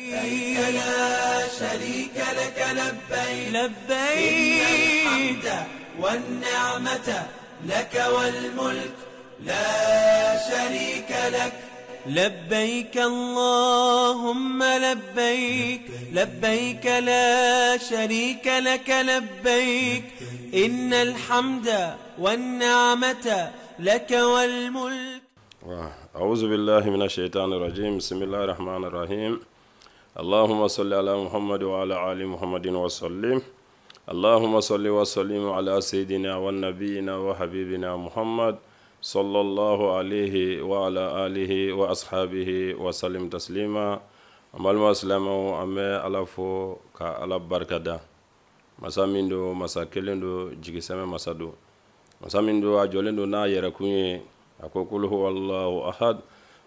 لبيك لا شريك لك لبيك لبيك إن الحمد والنعمة لك والملك لا شريك لك. لبيك اللهم لبيك لبيك لا شريك لك لبيك إن الحمد والنعمة لك والملك. أعوذ بالله من الشيطان الرجيم. بسم الله الرحمن الرحيم. اللهم صل على محمد وعلى آل محمد وسلم. اللهم صل وسلم على سيدنا ونبينا وحبيبنا محمد صلى الله عليه وعلى آله وأصحابه وسلم تسليما. An balima silamɛw, an bɛ Ala fo ka Ala barikada. Masa min don, masa kelen don, jigisɛmɛ masa don, masa min don, a jɔlen don n'a yɛrɛkun ye. A ko: قل هو الله أحد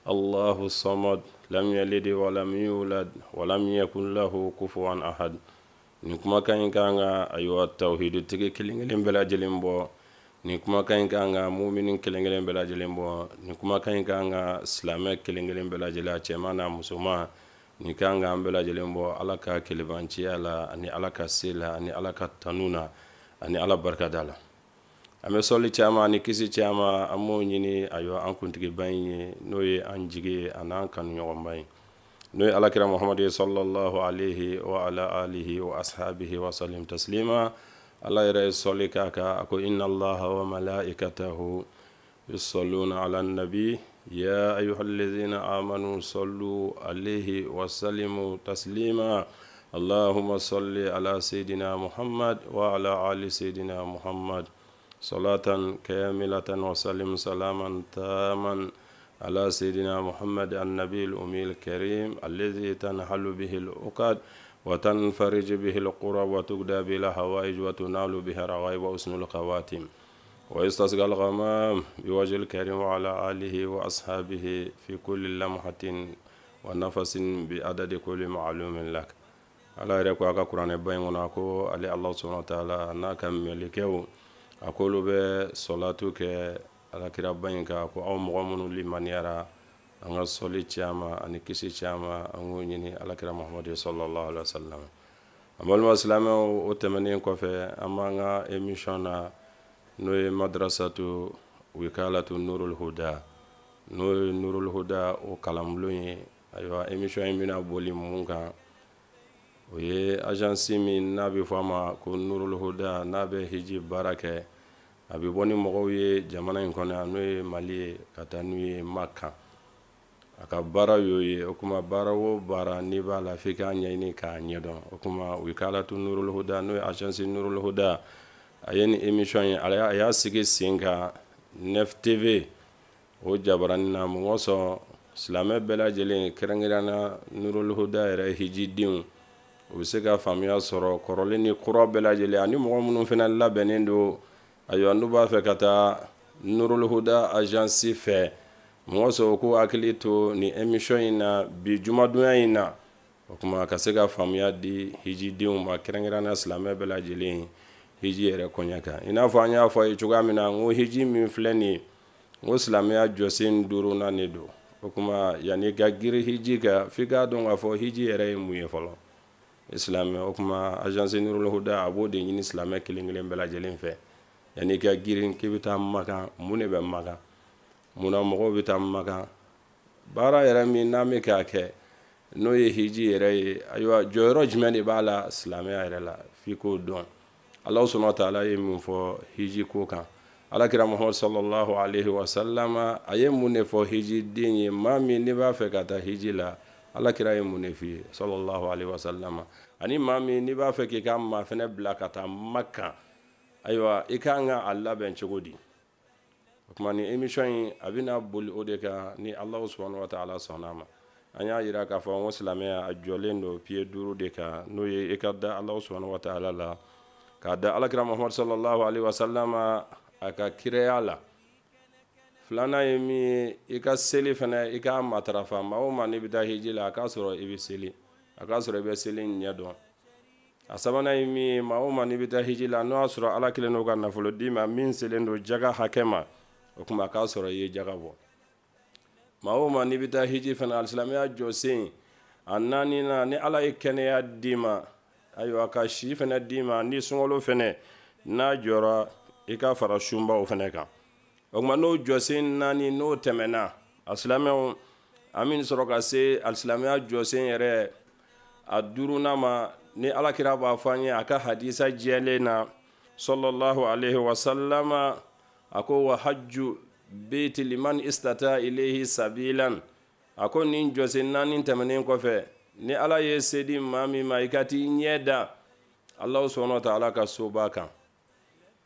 الله الصمد لم يلد ولم يولد ولم يكن له كفوا أحد. Nin kumakan in kan ka, ayiwa, tawhidi tigi kelen kelen bɛɛ lajɛlen bɔ. Nin kumakan in kan ka mumini kelen kelen bɛɛ lajɛlen bɔ. Nin kumakan in kan ka silamɛ kelen kelen bɛɛ lajɛlen, a cɛman n'a musoman, nin kan ka an bɛɛ lajɛlen bɔ Ala ka kelebanciya la, ani Ala ka se la, ani Ala ka tanu na, ani Ala barikada la. An bɛ sɔli caman ani kisi caman, an b'o ɲini, ayiwa, an kuntigiba in ye, n'o ye an jigi ye, a n'an kanuɲɔgɔnba ye, n'o ye Alakira Muhamadu ye, صلى الله عليه وعلى آله وأصحابه وسلم تسليما. Ala yɛrɛ ye sɔli k'a kan. A ko: إن الله وملائكته يصلون على النبي يا أيها الذين آمنوا صلوا عليه وسلموا تسليما. اللهم صل على سيدنا محمد وعلى آل سيدنا محمد صلاة كاملة، وسلم سلاما تاما على سيدنا محمد النبي الأمي الكريم الذي تنحل به العقد وتنفرج به الكرب وتقضى به الحوائج وتنال به الرغائب وحسن الخواتم ويستسقى الغمام بوجه الكريم، وعلى آله وأصحابه في كل لمحة ونفس بعدد كل معلوم لك. Ala yɛrɛ ko a ka kuranɛba in kɔnɔ, a ko ale Ala سبحانه وتعالى n'a ka mɛlɛkɛw, a k'olu bɛ sɔlatu kɛ Alakiraba in kan. Ko aw mɔgɔ minnu limaniyara, an ka sɔli caman ani kisi caman, an k'o ɲini Alakira Muhamadu صلى الله عليه وسلم. An balima silamɛw, o tɛmɛnen kɔfɛ, an b'an ka émission na, n'o ye Madrasatu Wikalatu Nurul Huda, n'o ye Nurul Huda o kalanbulon ye. Ayiwa, émission in bɛna boli mun kan? O ye agence min n'a bɛ fɔ a ma ko Nurul Huda, n'a bɛ hiji baara kɛ. A bɛ bɔ ni mɔgɔw ye jamana in kɔnɔ yan, n'o ye Mali ye, ka taa n'u ye Makan. A ka baara y'o ye. O kuma, baara o baara n'i b'a la, f'i k'a ɲɛɲini k'a ɲɛdɔn. O kuma, Wikalatu Nurul Huda, n'o ye agence Nurul Huda, a ye nin émission ye, a y'a sigi sen kan 9 TV o jabaranin na. Mun kosɔn? Silamɛ bɛɛ lajɛlen, kɛrɛnkɛrɛnnenya Nurul Huda yɛrɛ hijidenw, u bɛ se ka faamuya sɔrɔ kɔrɔlen ni kura bɛɛ lajɛlen, ani mɔgɔ minnu fana labɛnnen don, ayiwa, n'u b'a fɛ ka taa Nurul Huda agence fɛ. Mɔgɔ sɔrɔ k'u hakili to nin émission in na bi jumadonya in na. O kuma, ka se ka faamuya di hijidenw ma, kɛrɛnkɛrɛnnenya silamɛ bɛɛ lajɛlen, hiji yɛrɛ koɲɛ kan. I n'a fɔ an y'a fɔ a ye cogoya min na, n ko hiji min filɛ nin ye, n ko silamɛya jɔsen duurunan de don. O kuma, yanni ka giri hiji kan, f'i k'a dɔn k'a fɔ hiji yɛrɛ ye mun ye fɔlɔ, silamɛ. O kuma, agence Nurul Huda, a b'o de ɲini silamɛ kelen kelen bɛɛ lajɛlen fɛ. Yanni ka girin k'i bɛ taa Makan, mun de bɛ Makan? Munna mɔgɔw bɛ taa Makan? Baara yɛrɛ min n'an bɛ k'a kɛ, n'o ye hiji yɛrɛ ye, ayiwa, jɔyɔrɔ jumɛn de b'a la silamɛya yɛrɛ la? F'i k'o dɔn. Ala سبحانه وتعالى ye mun fɔ hiji ko kan? Alakira Muhamadu صلى الله عليه وسلم, a ye mun de fɔ hijiden ye? Maa min n'i b'a fɛ ka taa hiji la, Alakira ye mun de f'i ye, صلى الله عليه وسلم? Ani maa min n'i b'a fɛ k'i ka maa fɛnɛ bila ka taa Makan, ayiwa, i kan ka a labɛn cogo di? O tuma, ni émission in, a bɛna boli o de kan, ni Ala سبحانه وتعالى sɔnna a ma. An y'a yira k'a fɔ n ko silamɛya, a jɔlen don pied duuru de kan, n'o ye i ka da Ala سبحانه وتعالى la, k'a da Alakira Muhamadu صلى الله عليه وسلم, a ka kiraya la. Filanan ye min ye, i ka seli fana, i k'a matarafa. Maa o maa n'i bɛ taa hiji la, a k'a sɔrɔ i bɛ seli, a k'a sɔrɔ i bɛ seli ɲɛ dɔn. A sabanan ye min ye, maa o maa n'i bɛ taa hiji la, n'o y'a sɔrɔ Ala kɛlen don ka nafolo d'i ma min selen don jaga hakɛ ma, o tuma a k'a sɔrɔ i ye jaga bɔ. Maa o maa n'i bɛ taa hiji fana, alisilamɛya jɔsen A naaninan, ni Ala ye kɛnɛya d'i ma, ayiwa, ka si fɛnɛ d'i ma, ni sunkalo fɛnɛ n'a jɔra, i ka fara sunbaw fɛnɛ kan. O tuma, n'o jɔsen naani n'o tɛmɛna, a silamɛw, an bɛ sɔrɔ ka se alisilamɛya jɔsen yɛrɛ a duurunan ma, ni Alakira b'a fɔ an ye a ka hadisa jɛlen na, sallallahu alaihi wa sallama, a ko: wa hajju beiti liman istata ilayhi sabilan. A ko nin jɔsen naani tɛmɛnen kɔfɛ, ni Ala ye se di maa min ma, i ka t'i ɲɛ da Alahu subahana wa taala ka soba kan,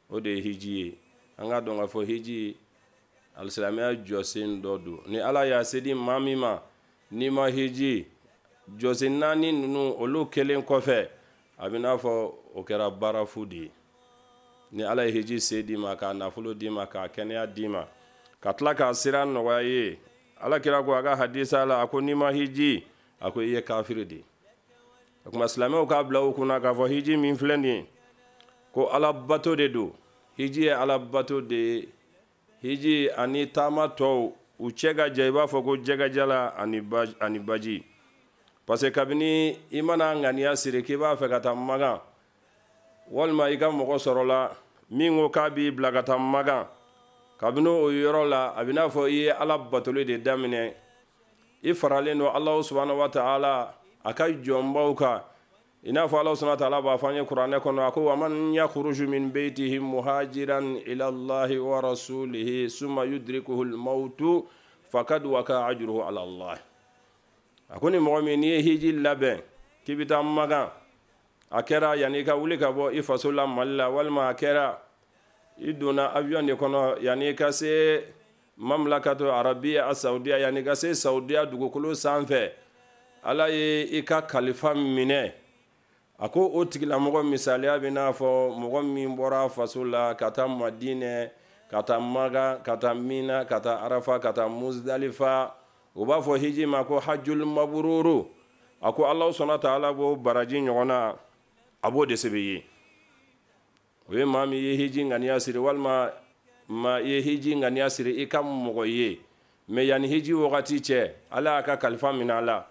o de ye hiji ye. An ka dɔn k'a fɔ hiji, alisilamɛya jɔsen dɔ don. Ni Ala y'a se di maa min ma, n'i ma hiji, jɔsen naani ninnu olu kɛlen kɔfɛ, a bɛ n'a fɔ o kɛra baara fu de ye. Ni Ala ye hiji se d'i ma, k'a nafolo d'i ma, k'a kɛnɛya d'i ma, ka tila k'a sira nɔgɔya ye, Ala kira ko a ka hadisa la, a ko n'i ma hiji, a ko i ye kafiri de ye. O tuma, silamɛw k'a bila u kunna k'a fɔ hiji min filɛ nin ye, ko Ala bato de don. Hiji ye Ala bato de ye. Hiji ani taama tɔw, u cɛ ka jan i b'a fɔ ko jɛgɛjala ani baji, parce que kabini i mana ŋaniya siri k'i b'a fɛ ka taa Magan, walima i ka mɔgɔ sɔrɔla min ko k'a b'i bila ka taa Magan, kabini o yɔrɔ la, a bɛ n'a fɔ i ye Ala batoli de daminɛ. I faralen don Alahu subahana wa taala a ka jɔnbaw kan, i n'a fɔ Alahu subahana wa taala b'a fɔ an ye Kuranɛ kɔnɔ, a ko: wa man yakhruju min beytihi muhajiran ila Allahi wa rasulihi summa yudrikuhu almautu fakad waka ajruhu ala Allah. A ko ni mɔgɔ min n'i ye hiji labɛn k'i bɛ taa Magan, a kɛra yanni i ka wuli ka bɔ i faso la Mali la, walima a kɛra i donna avion de kɔnɔ yanni i ka se Mamlakatu Arabiya Saudiya, yanni i ka se Saudiya dugukolo sanfɛ, Ala ye i ka kalifa minɛ, a ko o tigilamɔgɔ misaliya bɛ n'a fɔ mɔgɔ min bɔra faso la ka taa Madinɛ, ka taa Maga, ka taa Mina, ka taa Arafa, ka taa Muzdalifa. U b'a fɔ hiji ma ko hajjul mabururu. A ko Alahu subahana taala b'o baraji ɲɔgɔn na, a b'o de sɛbɛn i ye. O ye maa min ye hiji ŋaniya siri, walima maa i ye hiji ŋaniya siri i ka mɔgɔ ye, mɛ yanni hiji wagati cɛ, Ala y'a ka kalifa minɛ a la,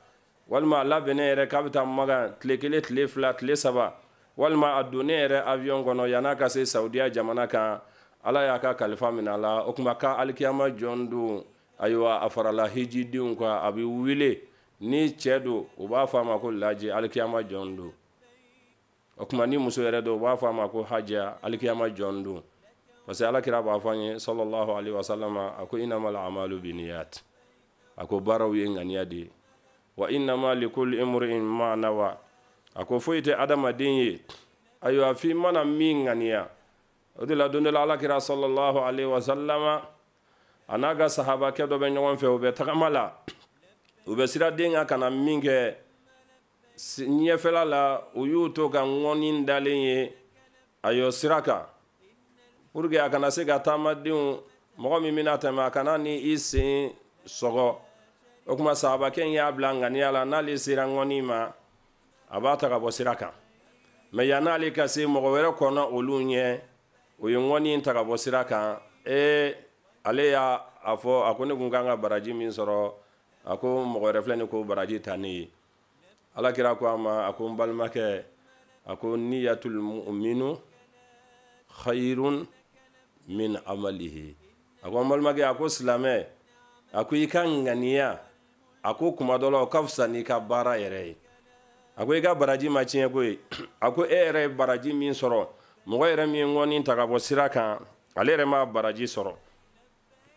walima a labɛnnen yɛrɛ k'a bɛ taa Magan tile 1, tile 2, tile 3, walima a donnen yɛrɛ avion kɔnɔ yann'a ka se Saudiya jamana kan, Ala y'a ka kalifa minɛ a la. O tuma, ka alikiyama jɔn don, ayiwa, a farala hijidenw kan, a bɛ wele, ni cɛ don, u b'a fɔ a ma ko laji, alikiyama jɔn don. O tuma, ni muso yɛrɛ don, u b'a fɔ a ma ko hajiya, alikiyama jɔn don, parce que Alakira b'a fɔ an ye, sallallahu alaihi wa sallam, a ko: innamal a'malu binniyat. A ko baaraw ye ŋaniya de ye. Wa innama likulli imri'in ma nawa. A ko foyi tɛ adamaden ye, ayiwa, f'i mana min ŋaniya. O de la, don dɔ la, Alakira sallallahu alaihi wa sallama a n'a ka sahabakɛ dɔ bɛ ɲɔgɔn fɛ, u bɛ tagama la, u bɛ siraden kan ka na min kɛ ɲɛfɛla la, u y'u to ka ŋɔni dalen ye, ayiwa, sira kan, pour que a kana se ka taamadenw, mɔgɔ min bɛna tɛmɛ, a kana ni i sen sɔgɔ. O tuma, sahabakɛ in y'a bila ŋaniya la, n'ale sera ŋɔni ma, a b'a ta ka bɔ sira kan. Mɛ yann'ale ka se, mɔgɔ wɛrɛ kɔnna olu ɲɛ, o ye ŋɔni in ta ka bɔ sira kan. Ee, ale y'a a fɔ, a ko ne kun kan ka baraji min sɔrɔ, a ko mɔgɔ wɛrɛ filɛ nin ko baraji ta ne ye. Alakira ko a ma, a ko n balimakɛ, a ko niyatul mu'minu khayrun min amalihi. A ko n balimakɛ, a ko silamɛ, a ko i ka ŋaniya, a ko kuma dɔ la, o ka fisa n'i ka baara yɛrɛ ye. A ko i ka baraji ma tiɲɛ ko ye. A ko e yɛrɛ ye baraji min sɔrɔ, mɔgɔ yɛrɛ min ye ŋɔni ta ka bɔ sira kan, ale yɛrɛ ma baraji sɔrɔ.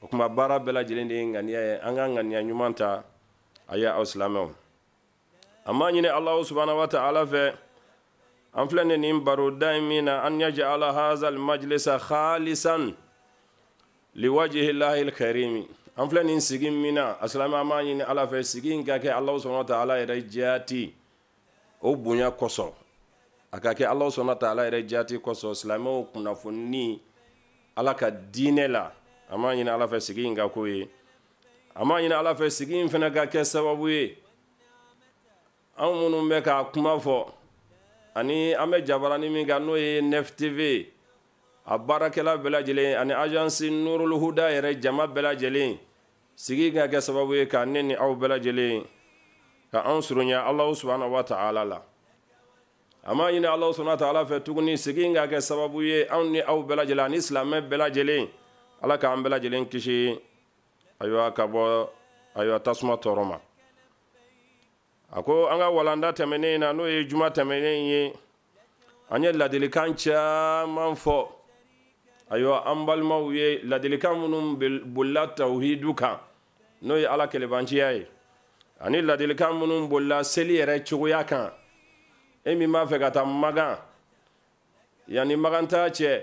O tuma, baara bɛɛ lajɛlen de ye ŋaniya ye. An ka ŋaniya ɲuman ta. A ye aw silamɛw, an b'a ɲini Alahu subahana wa taala fɛ, an filɛ nin baroda in min na, an yaj'ala hazal majlisa khalisan liwajhi llahil karimi. An filɛ nin sigi min na, a silamɛ, an b'a ɲini Ala fɛ, sigi in ka kɛ Alahu subahana wa taala yɛrɛ jaati o bonya kosɔn, a ka kɛ Alahu subahana wa taala yɛrɛ jaati kosɔn, silamɛw kunnafoni Ala ka diinɛ la. An b'a ɲini Ala fɛ, sigi in ka k'o ye. An b'a ɲini Ala fɛ, sigi in fana ka kɛ sababu ye, anw minnu bɛ k'a kuma fɔ, ani an bɛ jabarani min kan, n'o ye Nef TV a baarakɛla bɛɛ lajɛlen ani agence Nurul Huda yɛrɛ jama bɛɛ lajɛlen, sigi ka kɛ sababu ye ka ne ni aw bɛɛ lajɛlen ka Ka anw surunya Alahu subahana wa taala la. An b'a ɲini Alahu subahana wa taala fɛ tuguni, sigi in ka kɛ sababu ye anw ni aw bɛɛ lajɛlen ani silamɛ bɛɛ lajɛlen, Ala k'an bɛɛ lajɛlen kisi, ayiwa, ka bɔ, ayiwa, tasuma tɔɔrɔ ma. A ko an ka walanda tɛmɛnen na, n'o ye juma tɛmɛnen ye, an ye ladilikan caman fɔ, ayiwa, an balimaw ye, ladilikan minnu bolila tawhidu kan, n'o ye Ala kelebanciya ye, ani ladilikan minnu bolila seli yɛrɛ cogoya kan. E min b'a fɛ ka taa Magan, yanni Magan taa cɛ,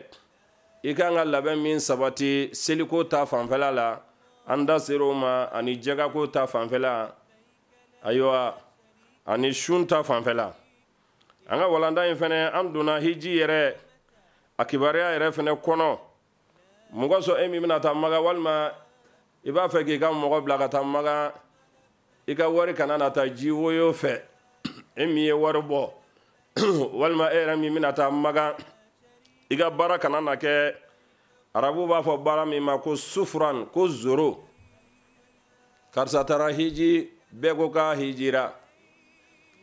i kan ka labɛn min sabati seliko ta fanfɛla la, an da ser'o ma, ani jɛgako ta fanfɛla, ayiwa, ani sun ta fanfɛla. An ka walanda in fɛnɛ, an donna hiji yɛrɛ a kibaruya yɛrɛ fɛnɛ kɔnɔ. Mɔgɔ sɔn, e min bɛna taa Maga, walima i b'a fɛ k'i ka mɔgɔ bila ka taa Maga, i ka wari kana na taa ji woyo fɛ. E min ye wari bɔ, walima e yɛrɛ min bɛna taa Maga, i ka baara kana na kɛ, arabu b'a fɔ baara min ma ko sufuran, ko zoro. Karisa taara hiji, bɛɛ ko k'a hijira,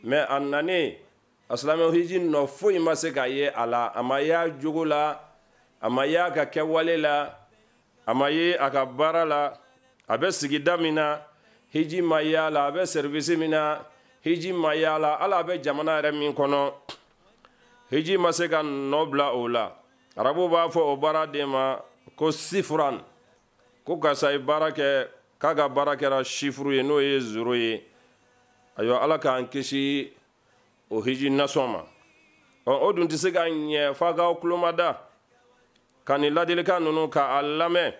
mɛ a nanen, a silamɛ hiji nɔ foyi ma se ka ye a la. A ma ye a jogo la, a ma ye a ka kɛwale la, a ma ye a ka baara la. A bɛ sigida min na, hiji ma ye a la. A bɛ service min na, hiji ma ye a la. Hali a bɛ jamana yɛrɛ min kɔnɔ, hiji ma se ka nɔ bila o la. Arabu b'a fɔ o baara den ma ko sifuran, ko karisa ye baara kɛ, k'a ka baara kɛra sifuru ye, n'o ye zoro ye. Ayiwa, Ala k'an kisi o hiji nasɔn ma. Ɔ, o dun tɛ se ka ɲɛ f'a k'aw tulomada ka nin ladilikan ninnu k'a lamɛn.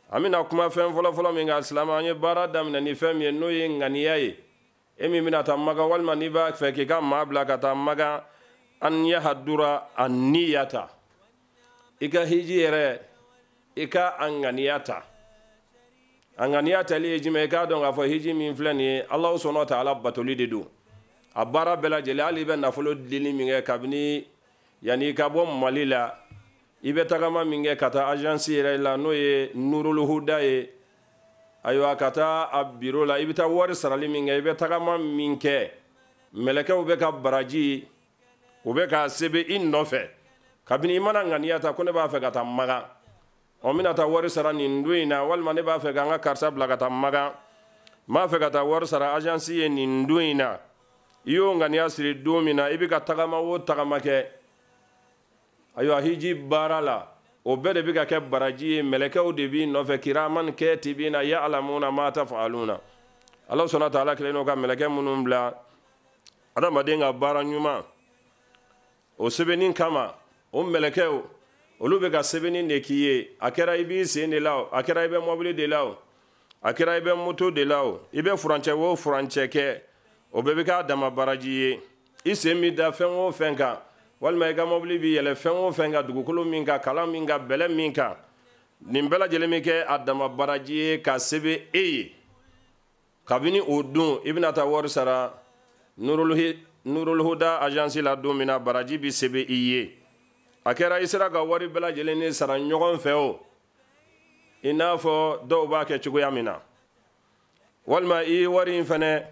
An bɛna kuma fɛn fɔlɔfɔlɔ min kan, silamɛ, an ye baara daminɛ ni fɛn min ye, n'o ye ŋaniya ye. E min bɛna taa Maga, walima n'i b'a fɛ k'i ka maa bila ka taa Maga, an yahadura a niyata, i ka hiji yɛrɛ, i ka a ŋaniya ta. A ŋaniya tali ye jumɛn? I k'a dɔn k'a fɔ hiji min filɛ nin ye, Alahu subahana wa taala batoli de don. A baara bɛɛ lajɛlen, hali i bɛ nafolo dili min kɛ kabini yanni i ka bɔ Mali la, i bɛ tagama min kɛ ka taa agence yɛrɛ la, n'o ye Nurul Huda ye, ayiwa, ka taa a biro la, i bɛ taa wari sarali min kɛ, i bɛ tagama min kɛ, mɛlɛkɛw bɛ ka baraji, u bɛ k'a sɛbɛn i nɔfɛ. Kabini i mana ŋaniya ta ko ne b'a fɛ ka taa Magan, ɔ, n bɛna taa wari sara nin don in na, walima ne b'a fɛ ka n ka karisa bila ka taa Magan, n b'a fɛ ka taa wari sara agence ye nin don in na, i y'o ŋaniya siri don min na, i bɛ ka tagama o tagama kɛ, ayiwa, hiji baara la, o bɛɛ de bɛ ka kɛ baraji ye. Mɛlɛkɛw de b'i nɔfɛ, kiraman katibina ya'lamuna ma taf'aluna. Ala subahana taala kelen n'o ka mɛlɛkɛ minnu bila adamaden ka baara ɲuman o sɛbɛnni kama, o mɛlɛkɛw, olu bɛ ka sɛbɛnni de k'i ye. A kɛra i b'i sen de la o, a kɛra i bɛ mɔbili de la o, a kɛra i bɛ moto de la o, i bɛ furancɛ o furancɛ kɛ, o bɛɛ bɛ k'a dama baraji ye. I sen bɛ da fɛn o fɛn kan, walima i ka mɔbili bɛ yɛlɛ fɛn o fɛn kan, dugukolo min kan, kalan min kan, bɛlɛ min kan, nin bɛɛ lajɛlen bɛ kɛ a dama baraji ye ka sɛbɛn e ye. Kabini o don i bɛna taa wari sara Nurul Huda agence la don min na, baraji bɛ sɛbɛn i ye. A kɛra i sera ka wari bɛɛ lajɛlen ni sara ɲɔgɔn fɛ o, i n'a fɔ dɔw b'a kɛ cogoya min na, walima i ye wari in fɛnɛ,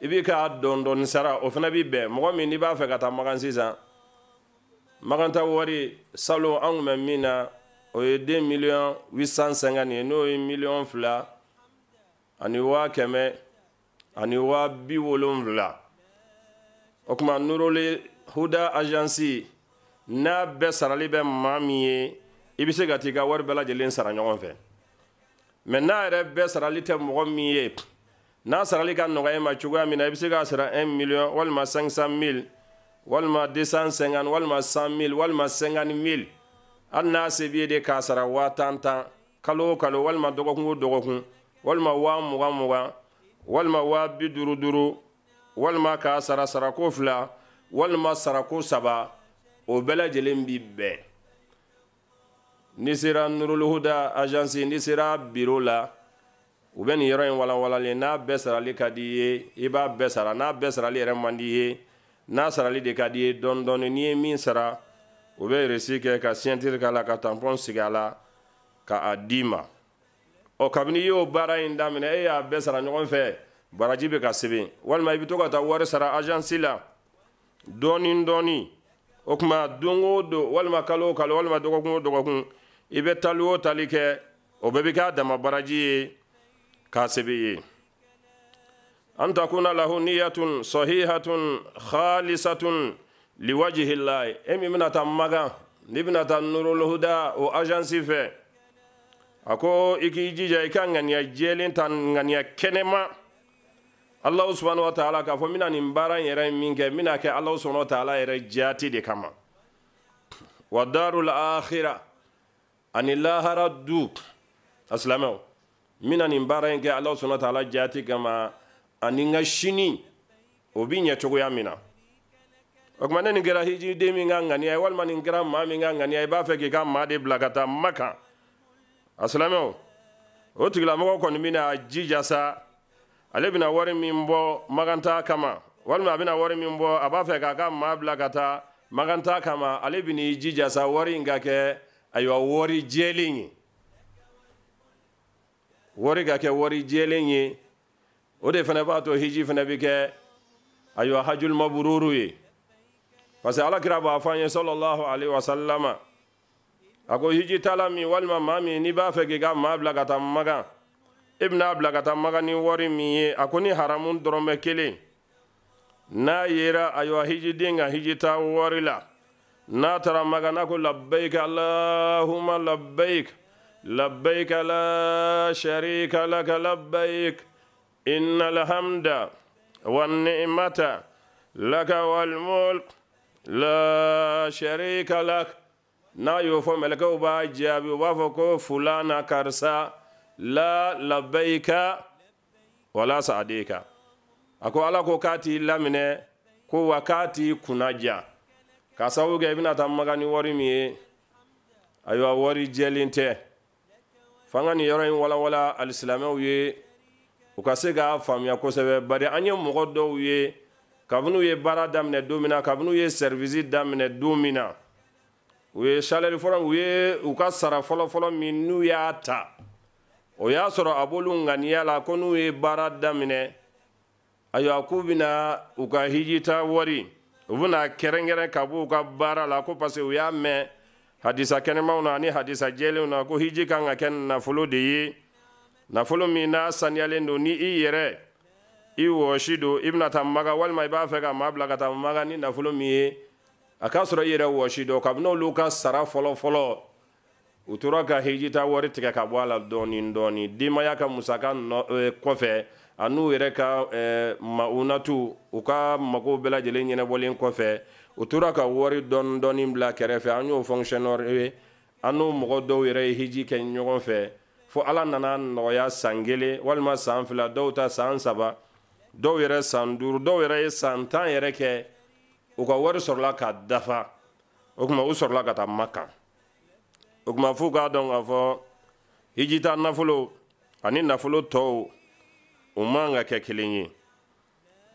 i b'i ka dɔɔni dɔɔni sara, o fana bɛ bɛn. Mɔgɔ min n'i b'a fɛ ka taa Magan sisan, Magan ta wari salon, an tun bɛ min na, o ye 2 millions 850 ye, n'o ye 2,170,000. O tuma, Nurul Huda agence n'a bɛɛ sarali bɛ maa min ye, i bɛ se ka t'i ka wari bɛɛ lajɛlen sara ɲɔgɔn fɛ. Mɛ n'a yɛrɛ bɛɛ sarali tɛ mɔgɔ min ye, n'a sarali ka nɔgɔ e ma cogoya min na, i bɛ se k'a sara 1 million, walima 500 mille, walima 250, walima 100 mille, walima 50 mille. Hali n'a se b'i ye de k'a sara 10,000 tan kalo o kalo, walima dɔgɔkun o dɔgɔkun, walima 20,000 20, walima 50,000 50, walima k'a sara sarako fila, walima sarako saba, o bɛɛ lajɛlen bi bɛn. N'i sera Nurul Huda agence, n'i sera bureau la, u bɛ nin yɔrɔ in walanwalalen. N'a bɛɛ sarali ka di i ye, i b'a bɛɛ sara. N'a bɛɛ sarali yɛrɛ man di i ye, n'a sarali de ka di i ye dɔɔni dɔɔni, n'i ye min sara, u bɛ reçu kɛ ka signature k'a la, ka tampon sigi a la, ka a d'i ma. Ɔ, kabini i y'o baara in daminɛ, e y'a bɛɛ sara ɲɔgɔn fɛ. baraji bɛ ka sɛbɛn. Walima i bɛ to ka taa wari sara agence la dɔɔni dɔɔni, o tuma don o don, walima kalo o kalo, walima dɔgɔkun o dɔgɔkun, i bɛ tali o tali kɛ, o bɛɛ bɛ k'a dama baraji ye k'a sɛbɛn i ye. An takuna lahu niyatun sahihatun khalisatun liwajhillahi. E min bɛna taa Makan, n'i bɛna taa Nurul Huda o agence fɛ, a ko i k'i jija i ka ŋaniya jɛlen ta, ŋaniya kɛnɛma Allahu subhanahu wa ta'ala, k'a fɔ n bɛna nin baara in yɛrɛ min kɛ, n bɛna kɛ Allahu subhanahu wa ta'ala yɛrɛ jaati de kama. Wa darul akhirah, ani lahara du. A silamɛw, n bɛna nin baara in kɛ Allahu subhanahu wa ta'ala jaati kama, ani n ka sini o bi ɲɛ cogoya min na. O tuma ne nin kɛra hijiden min ka ŋaniya ye, walima nin kɛra maa min ka ŋaniya ye, i b'a fɛ k'i ka maa de bila ka taa Makan. A silamɛw, o tigilamɔgɔ kɔni bɛna jija sa, ale bɛna wari min bɔ Makan kama, walima a bɛna wari min bɔ, a b'a fɛ k'a ka maa bila ka taa Makan kama, ale bɛn'i jija sa wari in ka kɛ ayiwa wari jɛlen ye, wari ka kɛ wari jɛlen ye. O de fana b'a to hiji fana bɛ kɛ ayiwa hajul mabururu ye, parce que Ala kira b'a fɔ an ye sallallahu alaihi wa sallama, a ko hiji tala min walima maa min n'i b'a fɛ k'i ka maa bila ka taa Makan, e bɛna bila ka taa Makan ni wari min ye, a ko ni haramu dɔrɔmɛ kelen n'a yera ayiwa hijiden ka hiji ta wari la, n'a taara Makan, n'a ko labbayik allahumma labbayik labbayik la sharika laka labbayik innal hamda wan ni'mata laka wal mulk la sharika lak, n'a y'o fɔ mɛlɛkɛw b'a jaabi, u b'a fɔ ko fulana karisa la labbayika wala sa'adika. A ko Ala ko k'a t'i laminɛ, ko wa k'a t'i kunnaja, k'a sababu kɛ i bɛna taa Makan ni wari min ye, ayiwa wari jɛlen tɛ. F'an ka nin yɔrɔ in walawala alisilamɛw ye, u ka se k'a faamuya kosɛbɛ. Bari an ye mɔgɔ dɔw ye, kabini u ye baara daminɛ don min na, kabini u ye service daminɛ don min na, u ye salaire fɔlɔ, u ye u ka sara fɔlɔ-fɔlɔ min n'u y'a ta, o y'a sɔrɔ a b'olu ŋaniya la ko n'u ye baara daminɛ, ayiwa k'u bɛna u ka hijita wari, u bɛna kɛrɛnkɛrɛn ka bɔ u ka baara la, ko parce que u y'a mɛn hadisa kɛnɛmaw na ani hadisa jɛlenw na ko hiji kan ka kɛ nafolo de ye, nafolo min n'a saniyalen don, ni i yɛrɛ i wɔsi don, i bɛna taa Makan, walima i b'a fɛ ka maa bila ka taa Makan ni nafolo min ye, a k'a sɔrɔ i yɛrɛ wɔsi don. Kabini olu ka sara fɔlɔ-fɔlɔ, u tora ka hijita wari tigɛ ka bɔ a la dɔɔni dɔɔni, denbaya ka musaka kɔfɛ, a n'u yɛrɛ ka maunatu, u ka mago bɛɛ lajɛlen ɲɛnabɔlen kɔfɛ, u tora ka wari dɔɔni dɔɔni bila kɛrɛfɛ. An y'o fonctionnaire ye, an n'o mɔgɔ dɔw yɛrɛ ye hiji kɛ ɲɔgɔn fɛ, fo Ala nana nɔgɔya san 1 walima san 2, dɔw ta san 3, dɔw yɛrɛ san 5, dɔw yɛrɛ ye san 10 yɛrɛ kɛ, u ka wari sɔrɔla ka dafa. O tuma u sɔrɔla ka taa Makan. O tuma f'u k'a dɔn k'a fɔ hijita nafolo ani nafolo tɔw u man ka kɛ kelen ye.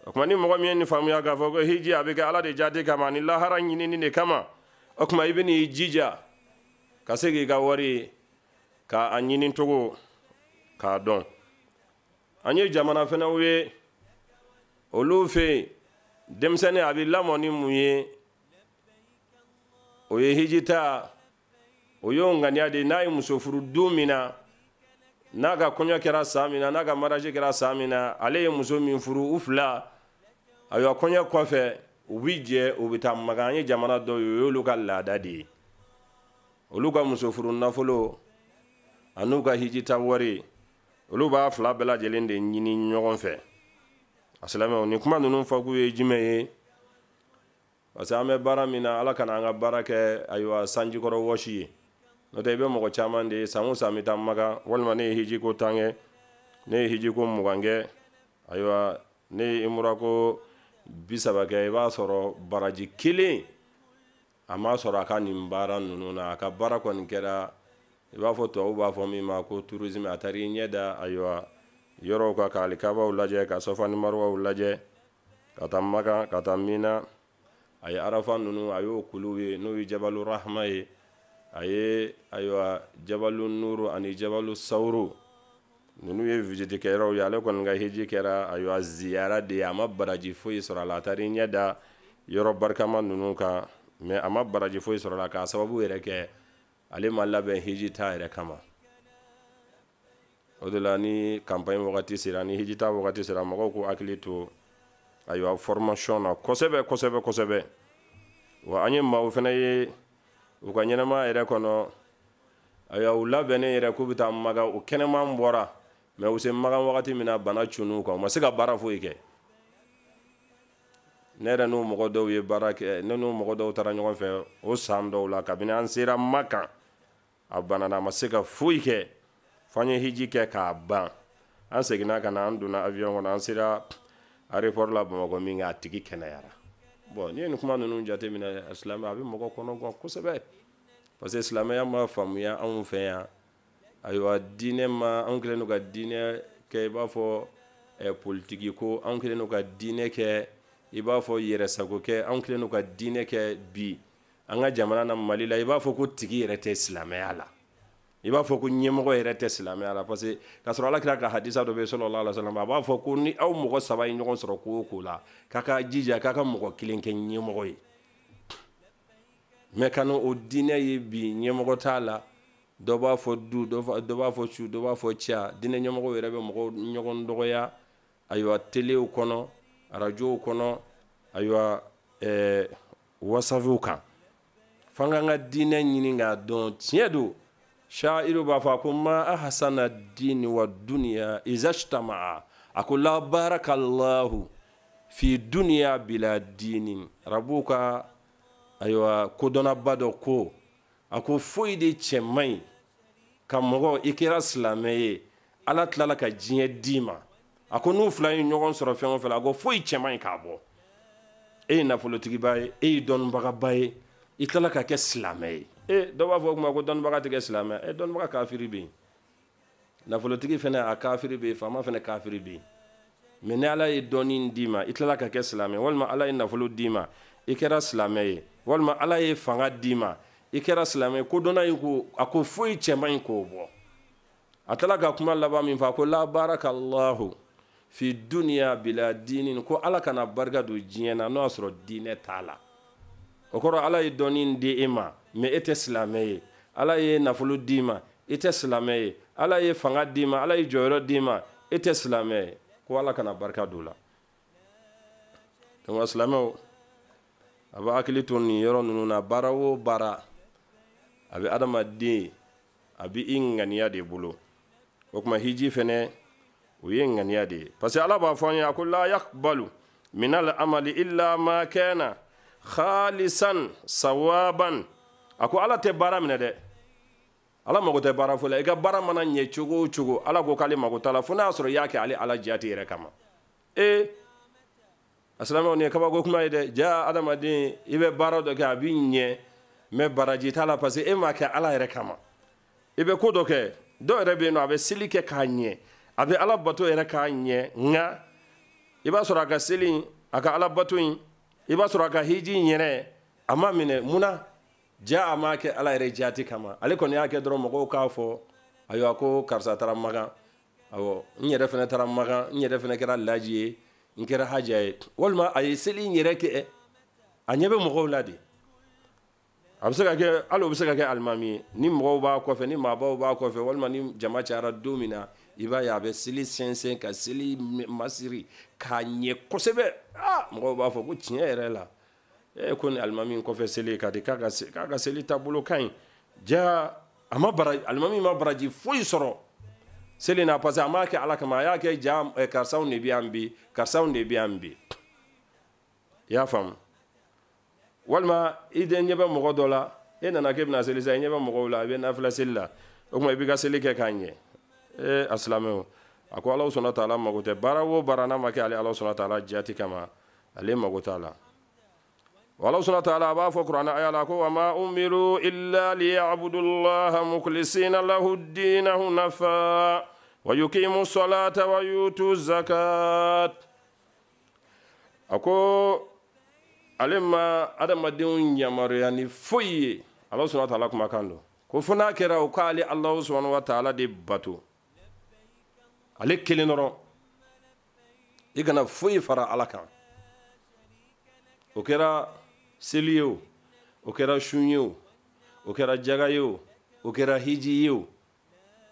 O tuma ni mɔgɔ min ye nin faamuya k'a fɔ ko hiji a bɛ kɛ Ala de jaati kama ani lahara ɲinini de kama, o tuma i bɛ n'i jija ka se k'i ka wari k'a ɲini cogo k'a dɔn. An ye jamana fɛnɛw ye, olu fɛ yen denmisɛnnin a bɛ lamɔ ni mun ye, o ye hijita, o y'o ŋaniya de ye. N'a ye muso furu don min na, n'a ka kɔɲɔ kɛra san min na, n'a ka mariage kɛra san min na, ale ye muso min furu, u fila ayiwa kɔɲɔ kɔfɛ u bi jɛ u bɛ taa Makan. An ye jamana dɔw ye, o y'olu ka laada de ye. Olu ka muso furu nafolo an'u ka hijita wari, olu b'a fila bɛɛ lajɛlen de ɲini ɲɔgɔn fɛ. A silamɛw, nin kuma ninnu fɔkun ye jumɛn ye? Parce que an bɛ baara min na, Ala kana an ka baara kɛ ayiwa sanjikɔrɔ wɔsi ye. N'o tɛ i bɛ mɔgɔ caman de ye, san o san bɛ taa Makan, walima ne ye hijiko 10 kɛ, ne ye hijiko 20 kɛ, ayiwa ne ye imurako 30 kɛ, i b'a sɔrɔ baraji kelen a m'a sɔrɔ a ka nin baara ninnu na. A ka baara kɔni kɛra, i b'a fɔ tubabu b'a fɔ min ma ko tourisme, a taara i ɲɛ da ayiwa yɔrɔw kan, ka alikabaw lajɛ, ka Safa ni Maruwaw lajɛ, ka taa Makan, ka taa Mina, a ye Arafa ninnu a y'o kuluw ye, n'o ye Jabalu Rahma ye, a ye ayiwa Jabalu Nuru ani Jabalu Sawuru, Ninnu ye visite kɛyɔrɔw ye. Ale kɔni ka hiji kɛra ayiwa ziyara de ye, a ma baraji foyi sɔrɔ a la. A taara i ɲɛ da yɔrɔ barikama ninnu kan, mais a ma baraji foyi sɔrɔ a la, k'a sababu yɛrɛ kɛ ale ma labɛn hiji ta yɛrɛ kama. O de la ni campagne wagati sera, ni hiji ta wagati sera, mɔgɔw k'u hakili to ayiwa formation na kosɛbɛ kosɛbɛ kosɛbɛ. Wa an ye maaw fana ye u ka ɲɛnamaya yɛrɛ kɔnɔ, ayiwa u labɛnnen yɛrɛ k'u bɛ taa Makan, u kɛnɛman bɔra, mais u se Makan wagati min na, bana cunn'u kan, u ma se ka baara foyi kɛ. Ne yɛrɛ n'o mɔgɔ dɔw ye baara kɛ, ne n'o mɔgɔ dɔw taara ɲɔgɔn fɛ o san dɔw la. Kabini an sera Makan, a banana, a ma se ka foyi kɛ, fo an ye hiji kɛ k'a ban. An seginna ka na, an donna avion kɔnɔ, an sera aéroport la Bamakɔ min kɛ, a tigi kɛnɛyara. Bon, n'i ye nin kuma ninnu jateminɛ, silamɛ, a bɛ mɔgɔ kɔnɔ gan kosɛbɛ, parce que silamɛya ma faamuya anw fɛ yan. Ayiwa, diinɛ ma, anw kɛlen don ka diinɛ kɛ i b'a fɔ politiki ko, anw kɛlen don ka diinɛ kɛ i b'a fɔ yɛrɛsago kɛ, anw kɛlen don ka diinɛ kɛ bi an ka jamana na Mali la, i b'a fɔ ko tigi yɛrɛ tɛ silamɛya la, i b'a fɔ ko ɲɛmɔgɔ yɛrɛ tɛ silamɛya la. Parce que k'a sɔrɔ Ala kira ka hadisa dɔ bɛ, sallallahu alaihi wasallam, a b'a fɔ ko ni aw mɔgɔ saba ye ɲɔgɔn sɔrɔ ko o ko la, k'a ka jija k'a ka mɔgɔ kelen kɛ ɲɛmɔgɔ ye. Mais ka o diinɛ ye bi, ɲɛmɔgɔ t'a la. Dɔ b'a fɔ du, dɔ b'a fɔ su, dɔ b'a fɔ ca. Diinɛ ɲɛmɔgɔw yɛrɛ bɛ mɔgɔw ɲɔgɔn dɔgɔya, ayiwa, telew kɔnɔ, arajow kɔnɔ, ayiwa, wasafiw kan. F'an k'an ka diinɛ ɲini k'a dɔn. Tiɲɛ don, shairu b'a fɔ a ko ma ahsana dini wa dunya izajtama'a, a ko la barakallahu fi dunya bila dini. Arabuw ka ayiwa kodɔnnaba dɔ ko, a ko foyi de cɛ man ɲi ka mɔgɔ i kɛra silamɛ ye, Ala tilala ka diɲɛ d'i ma. A ko n'u fila ye ɲɔgɔn sɔrɔ fɛn o fɛn la, a ko foyi cɛ man ɲi k'a bɔ. E ye nafolotigiba ye, e ye dɔnnibagaba ye, i tilala ka kɛ silamɛ ye. E dɔ b'a fɔ o kuma ko dɔnnibaga tɛ kɛ silamɛ. E, dɔnnibaga kafiri bɛ yen, nafolotigi fana a kafiri bɛ yen, faama fana kafiri bɛ yen. Mais ni Ala ye dɔnni d'i ma, i tilala ka kɛ silamɛ, walima Ala ye nafolo d'i ma, i kɛra silamɛ ye, walima Ala ye fanga d'i ma, i kɛra silamɛ ye, kodɔnna in ko, a ko foyi cɛ man ɲi k'o bɔ. A tilala ka kuma laban min fɔ, a ko la barakallahu fi dunya bila dini, ko Ala kana barika don diɲɛ na n'o y'a sɔrɔ diinɛ t'a la. O kɔrɔ, Ala ye dɔnni di e ma, mais e tɛ silamɛ ye. Ala ye nafolo d'i ma, i tɛ silamɛ ye. Ala ye fanga d'i ma, Ala ye jɔyɔrɔ d'i ma, e tɛ silamɛ ye, ko Ala kana barika don o la. Donc silamɛw, a bɛ hakili to nin yɔrɔ ninnu na. Baara o baara, a bɛ adamaden, a bɛ i ŋaniya de bolo. O tuma hiji fɛnɛ, o ye ŋaniya de ye, parce que Ala b'a fɔ an ye, a ko la yaqbalu minal amali illa ma kana khalisan sawaban. A ko Ala tɛ baara minɛ dɛ, Ala mago tɛ baara foyi la. I ka baara mana ɲɛ cogo o cogo, Ala ko k'ale mago t'a la, fo n'a y'a sɔrɔ i y'a kɛ ale Ala jati yɛrɛ kama. Ee, a silamɛw, nin ye kabako kuma ye dɛ. Ja adamaden, i bɛ baara dɔ kɛ, a b'i ɲɛ, mais baraji t'a la, parce que e m'a kɛ Ala yɛrɛ kama. I bɛ ko dɔ kɛ, dɔw yɛrɛ bɛ yen nɔ, a bɛ seli kɛ k'a ɲɛ, a bɛ Ala bato yɛrɛ k'a ɲɛ, nka i b'a sɔrɔ a ka seli in, a ka Ala bato in, i b'a sɔrɔ a ka hiji in yɛrɛ, a ma minɛ. Mun na? Ja a m'a kɛ Ala yɛrɛ jati kama. Ale kɔni y'a kɛ dɔrɔn mɔgɔw k'a fɔ, ayiwa, ko karisa taara Makan, awɔ, n yɛrɛ fana taara Makan, n yɛrɛ fana kɛra laji ye, n kɛra haja ye. Walima a ye seli in yɛrɛ kɛ, a ɲɛ bɛ mɔgɔw la de. A bɛ se ka kɛ hali o bɛ se ka kɛ alimami ye, ni mɔgɔw b'a kɔfɛ, ni maabaw b'a kɔfɛ, walima ni jama cayara don min na, i b'a ye a bɛ seli sɛnsɛn, ka seli masiri k'a ɲɛ kosɛbɛ. Aa, mɔgɔw b'a fɔ ko tiɲɛ yɛrɛ la, e ko ni alimami kɔfɛ seli ka di, k'a ka seli taabolo ka ɲi. Ja a ma bara, alimami ma baraji foyi sɔrɔ seli na, parce que a m'a kɛ Ala kama. A y'a kɛ ja karisaw de bɛ yan bi, karisaw de bɛ yan bi. I y'a faamu? Walima i den ɲɛ bɛ mɔgɔ dɔ la, e nana k'e bɛna seli sisan, i ɲɛ bɛ mɔgɔw la, i bɛ nafila seli la, o tuma i b'i ka seli kɛ k'a ɲɛ. Ee, a silamɛw, a ko Ala sɔnna taala mago tɛ baara o baara n'a ma kɛ ale Ala sɔnna taala jati kama, ale mago t'a la. Ala subhanahu wa ta'ala a b'a fɔ Kuranɛ aya la ko wa ma umiru illa liya'budullaha mukhlisina lahu ad-dina hunafa wa yuqimu salata wa yutu zakat. A ko ale ma adamadenw yamaruya ni foyi ye, Ala subhanahu wa ta'ala kumakan don, ko fo n'a kɛra o k'ale Ala subhanahu wa ta'ala de bato. Ale kelen dɔrɔn, i kana foyi fara Ala kan. O kɛra seli ye o, o kɛra sun ye o, o kɛra jaga ye o, o kɛra hiji ye o,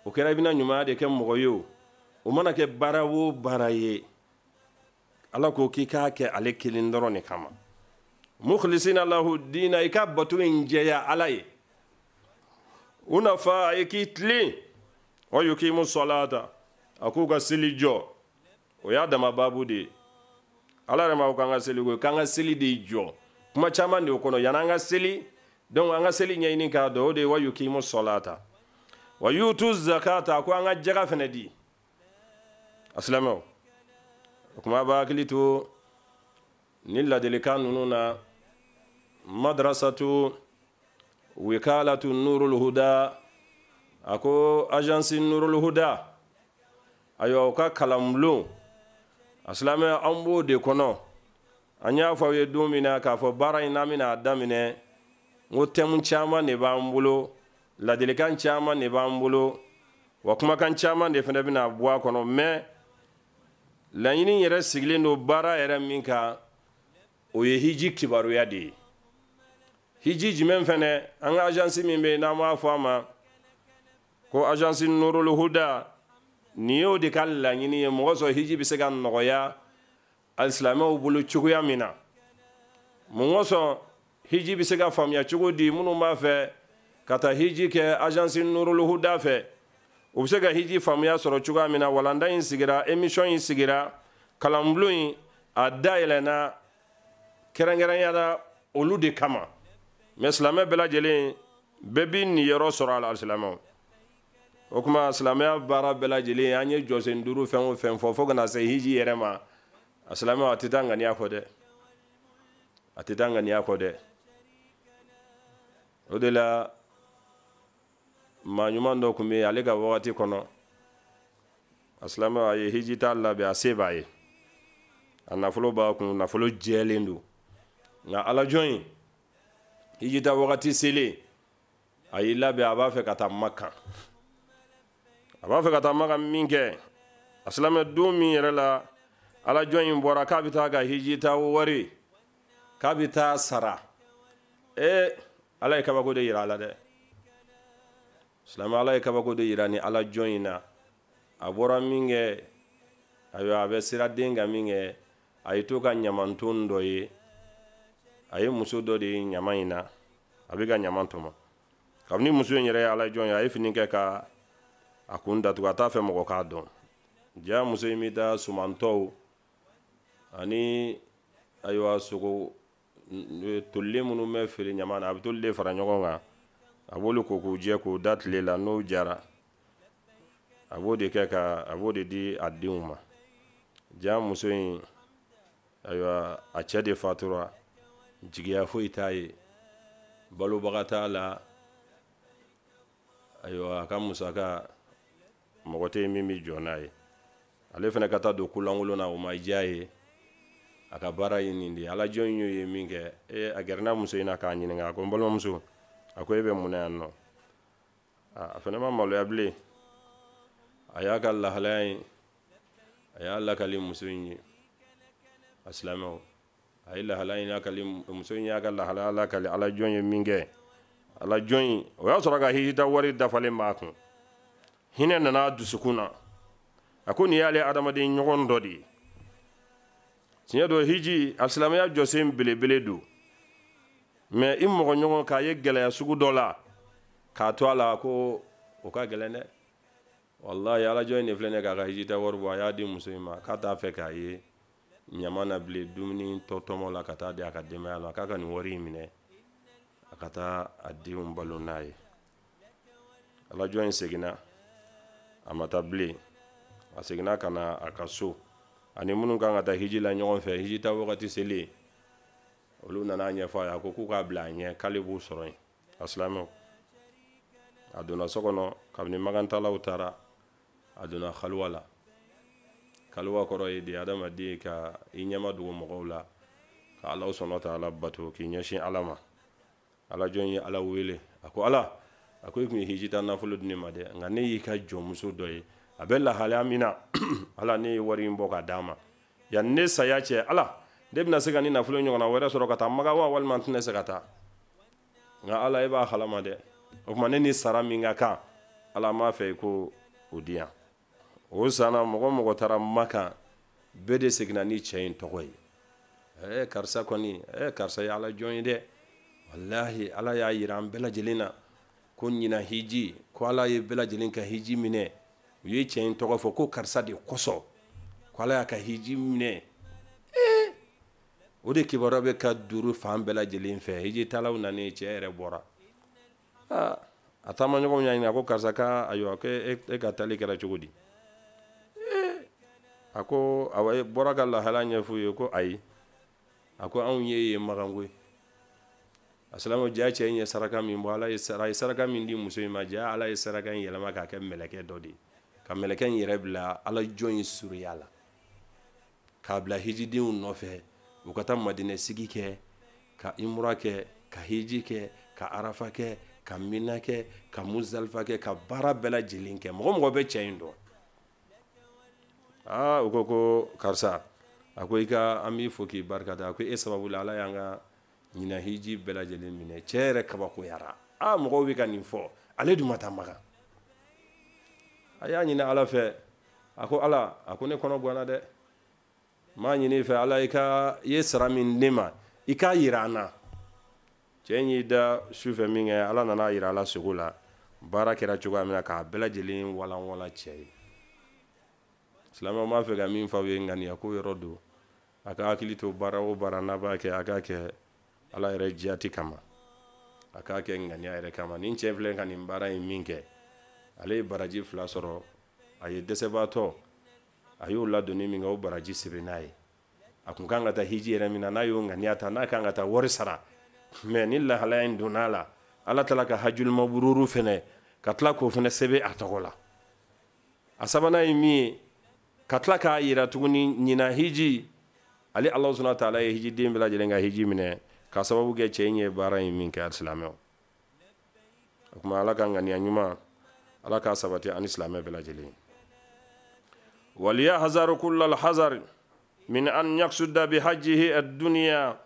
o kɛra i bɛna ɲumanya de kɛ mɔgɔ ye o, o mana kɛ baara o baara ye, Ala ko k'i k'a kɛ ale kelen dɔrɔn de kama. Mukhlisina lahu diina, i ka bato in jɛya Ala ye. Unafa, a ye k'i tilen. Wa yukimu salata, a k'u ka seli jɔ. O y'a dama baabu de ye. Ala yɛrɛ ma ko k'an ka seli ko k'an ka seli de jɔ. Kuma caman de o kɔnɔ. Yan'an ka seli, donc an ka seli ɲɛɲini k'a dɔn, o de ye wa yukimu salata wa yutu zakata, a ko an ka jaga fɛnɛ di. A silamɛw, o kuma b'a hakili to ni ladilikan ninnu na. Madrasatu wikalatu nurul huda, a ko agence nurul huda, ayiwa, u ka kalanbulon, a silamɛ, an b'o de kɔnɔ. An y'a fɔ aw ye don min na k'a fɔ baara in n'an bɛna a daminɛ, n ko thème caman de b'an bolo, ladilikan caman de b'an bolo, wa kumakan caman de fana bɛna bɔ a kɔnɔ. Mais laɲini yɛrɛ sigilen don baara yɛrɛ min kan, o ye hiji kibaruya de ye. Hiji jumɛn fɛnɛ? An ka agence min bɛ yen n'an b'a fɔ a ma ko agence Nurul Huda, nin y'o de ka laɲini ye. Mɔgɔ sɔrɔ hiji bɛ se ka nɔgɔya alisilamɛw bolo cogoya min na, mun kosɔn hiji bɛ se ka faamuya cogo di, minnu b'a fɛ ka taa hiji kɛ agence Nurul Huda fɛ, u bɛ se ka hiji faamuya sɔrɔ cogoya min na. Walanda in sigira, émission in sigira, kalanbulon in a dayɛlɛnna kɛrɛnkɛrɛnya la olu de kama. Mais silamɛ bɛɛ lajɛlen bɛɛ b'i niyɔrɔ sɔrɔ a la. Alisilamɛw, o tuma silamɛya baara bɛɛ lajɛlen, an ye jɔsen duuru fɛn o fɛn fɔ fo ka na se hiji yɛrɛ ma, a silamɛw, a tɛ taa ŋaniya kɔ dɛ, a tɛ taa ŋaniya kɔ dɛ. O de la maa ɲuman dɔ tun bɛ yen ale ka wagati kɔnɔ. A silamɛw, a ye hiji ta labɛn, a se b'a ye, a nafolo b'a kun, nafolo jɛlen don. Nka alajɔn in, hiji ta wagati selen, a y'i labɛn, a b'a fɛ ka taa Makan. A b'a fɛ ka taa Makan min kɛ, a silamɛ, don min yɛrɛ la alajɔn in bɔra k'a bɛ taa ka hiji ta wari k'a bɛ taa sara, ee, Ala ye kabako de yira a la dɛ. Silamɛ, Ala ye kabako de yira ni alajɔn in na. A bɔra min kɛ, ayiwa, a bɛ siraden kan min kɛ, a ye to ka ɲamanton dɔ ye. A ye muso dɔ de ye ɲama in na, a bɛ ka ɲama tɔmɔ. Kabini muso in yɛrɛ ye alajɔn ye, a ye fini kɛ ka a kun datugu, a t'a fɛ mɔgɔ k'a dɔn. Ja muso in bɛ taa sumantɔw ani, ayiwa, sogo tolilen minnu bɛ feere ɲama na, a bɛ t'olu de fara ɲɔgɔn kan, a b'olu ko k'u jɛ k'u da tile la. N'o jara, a b'o de kɛ ka a b'o de di a denw ma. Ja muso in, ayiwa, a cɛ de fatura, jigiya foyi t'a ye, balobaga t'a la. Ayiwa, a ka musaka, mɔgɔ tɛ yen min bɛ jɔ n'a ye. Ale fana ka taa don kolankolon na, o ma diya ye. A ka baara ye nin de ye. Alajɔn in y'o ye min kɛ, ee, a gɛrɛna muso in na k'a ɲininka. A ko: "N balimamuso," a ko, "e bɛ mun na yan nɔ?" A fana ma maloya bilen, a y'a ka lahalaya in, a y'a lakali muso in ye. A silamɛw, a ye lahalaya in lakali muso in, y'a ka lahalaya lakali alajɔn ye min kɛ, alajɔn in, o y'a sɔrɔ ka hijita wari dafalen b'a kun. Hinɛ nana a dusukun na. A ko nin y'ale adamaden ɲɔgɔn dɔ de ye. Tiɲɛ don, hiji a silamɛya jɔsen belebele don, mais i mɔgɔ ɲɔgɔn k'a ye gɛlɛya sugu dɔ la k'a to a la, ko o ka gɛlɛn dɛ, walahi. Alajɔ in de filɛ nin ye k'a ka hijita wari bɔ, a y'a di muso in ma, k'a t'a fɛ k'a ye ɲama na bilen, dumuni tɔ tɔmɔ la ka taa di a ka denbaya la, k'a ka nin wari in minɛ, a ka taa a denw balo n'a ye. Alajɔ in seginna, a ma taa bilen. A seginna ka na a ka so, ani minnu kan ka taa hiji la ɲɔgɔn fɛ. Hiji ta wagati selen, olu nana ɲɛfɔ a ye. A ko k'u k'a bila a ɲɛ, k'ale b'u sɔrɔ yen. A silamɛw, a donna so kɔnɔ. Kabini magantalaw taara, a donna xaluwa la. Kaluwa kɔrɔ ye de adamaden ka i ɲɛma dogo mɔgɔw la, ka Ala sɔnna ta Ala bato, k'i ɲɛsin Ala ma. Alajɔn ye Ala wele. A ko: "Ala," a ko, "i tun ye hijita nafolo di ne ma dɛ, nka ne y'i ka jɔnmuso dɔ ye. A bɛ lahalaya min na, Ala, ne ye wari in bɔ k'a d'a ma, yan ne saya cɛ, Ala, ne bɛna se ka ni nafolo ɲɔgɔnna wɛrɛ sɔrɔ ka taa Makan wa, walima n tɛna se ka taa? Nka Ala, e b'a kalama dɛ. O tuma, ne ni sara min ka kan, Ala m'a fɛ i ko o di yan. O sanna, mɔgɔ mɔgɔ taara Makan, bɛɛ de seginna ni cɛ in tɔgɔ ye. Ɛɛ, karisa kɔni, ɛɛ, karisa ye Ala jɔn ye dɛ. Walahi, Ala y'a yira an bɛɛ lajɛlen na ko ɲinan hiji, ko Ala ye bɛɛ lajɛlen ka hiji minɛ. U ye cɛ in tɔgɔ fɔ ko karisa de kosɔn ko Ala y'a ka hiji minɛ. Ee, o de kibaruya bɛ ka duuru fan bɛɛ lajɛlen fɛ. Hiji talaw nanen, cɛ yɛrɛ bɔra. Aa, a taamaɲɔgɔnw y'a ɲininka ko karisa ka, ayiwa, ko e ka tali kɛra cogo di? Ee, a ko awa, e bɔra ka lahala ɲɛf'u ye. Ko ayi, a ko anw ye yen Makan koyi. A silamɛ ja, cɛ in ye saraka min bɔ, Ala ye sara, ye saraka min di muso in ma, ja Ala ye saraka in yɛlɛma k'a kɛ mɛlɛkɛ dɔ de ye, ka mɛlɛkɛ in yɛrɛ bila Ala jɔn in surunya la, k'a bila hijidenw nɔfɛ, u ka taa Madinɛ sigi kɛ, ka imura kɛ, ka hiji kɛ, ka arafa kɛ, ka mina kɛ, ka muzalifa kɛ, ka baara bɛɛ lajɛlen kɛ. Mɔgɔ mɔgɔ bɛ cɛ in dɔn. Aa, u ko ko karisa, a ko i ka, an b'i fo k'i barika da. A ko e sababu la, Ala y'an ka ɲinan hiji bɛɛ lajɛlen minɛ. Cɛ yɛrɛ kabakoyara. Aa, mɔgɔw bɛ ka nin fɔ, ale dun ma taa Makan. A y'a ɲini Ala fɛ, a ko Ala, a ko ne kɔnɔ ganna dɛ, n b'a ɲini i fɛ, Ala, i ka i ye sara min di ne ma, i k'a yira an na. Cɛ in y'i da su fɛ min kɛ, Ala nana yira a la sogo la, baara kɛra cogoya min na, k'a bɛɛ lajɛlen walanwalan cɛ ye. Silamɛw b'a fɛ ka min fɔ aw ye, ŋaniya ko yɔrɔ don. A ka hakili to baara o baara n'a b'a kɛ, a k'a kɛ Ala yɛrɛ jati kama, a k'a kɛ ŋaniya yɛrɛ kama. Nin cɛ filɛ ka nin baara in min kɛ, ale ye baraji fila sɔrɔ. A ye dɛsɛbaatɔ, a y'o ladonni min kɛ, o baraji sɛbɛn n'a ye. A kun kan ka taa hiji yɛrɛ min na, n'a y'o ŋaniya ta, n'a kan ka taa wari sara, mɛ ni lahalaya in donna a la, Ala tala ka hajul mabururu fɛnɛ ka tila k'o fɛnɛ sɛbɛn a tɔgɔ la. A sabanan ye min ye, ka tila k'a yira tuguni, ɲinan hiji, ale Ala subhanahu wa taala ye hijiden bɛɛ lajɛlen ka hiji minɛ, ka sababu kɛ cɛ in ye baara in min kɛ. Alisilamɛw, o tuma, Ala ka ŋaniya ɲuman, Ala k'a sabati ani silamɛ bɛɛ lajɛlen. وليحذر كل الحذر من أن يقصد بحجه الدنيا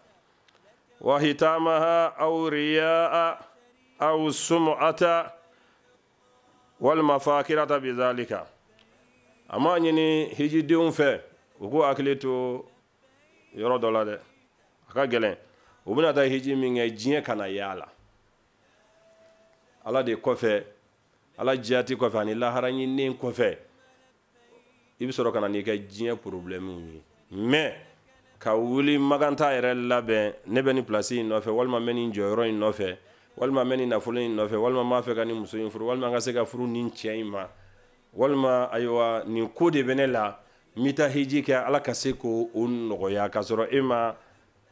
وحطامها أو رياء أو سمعة والمفاخرة بذلك. A m'a ɲini hijidenw fɛ, u k'u hakili to yɔrɔ dɔ la dɛ, a ka gɛlɛn. U bɛna taa hiji min kɛ, diɲɛ kana y'a la. Ala de kɔfɛ, Ala jati kɔfɛ ani lahara ɲininen kɔfɛ, i bɛ sɔrɔ ka na n'i ka diɲɛ problème ye. Mais ka wuli maganta yɛrɛ labɛn, ne bɛ nin place in nɔfɛ, walima n bɛ nin jɔyɔrɔ in nɔfɛ, walima n bɛ nin nafolo in nɔfɛ, walima n b'a fɛ ka nin muso in furu, walima n ka se ka furu nin cɛ in ma, walima ayiwa, nin ko de bɛ ne la, n bɛ taa hiji kɛ, Ala ka se k'o o nɔgɔya, k'a sɔrɔ e ma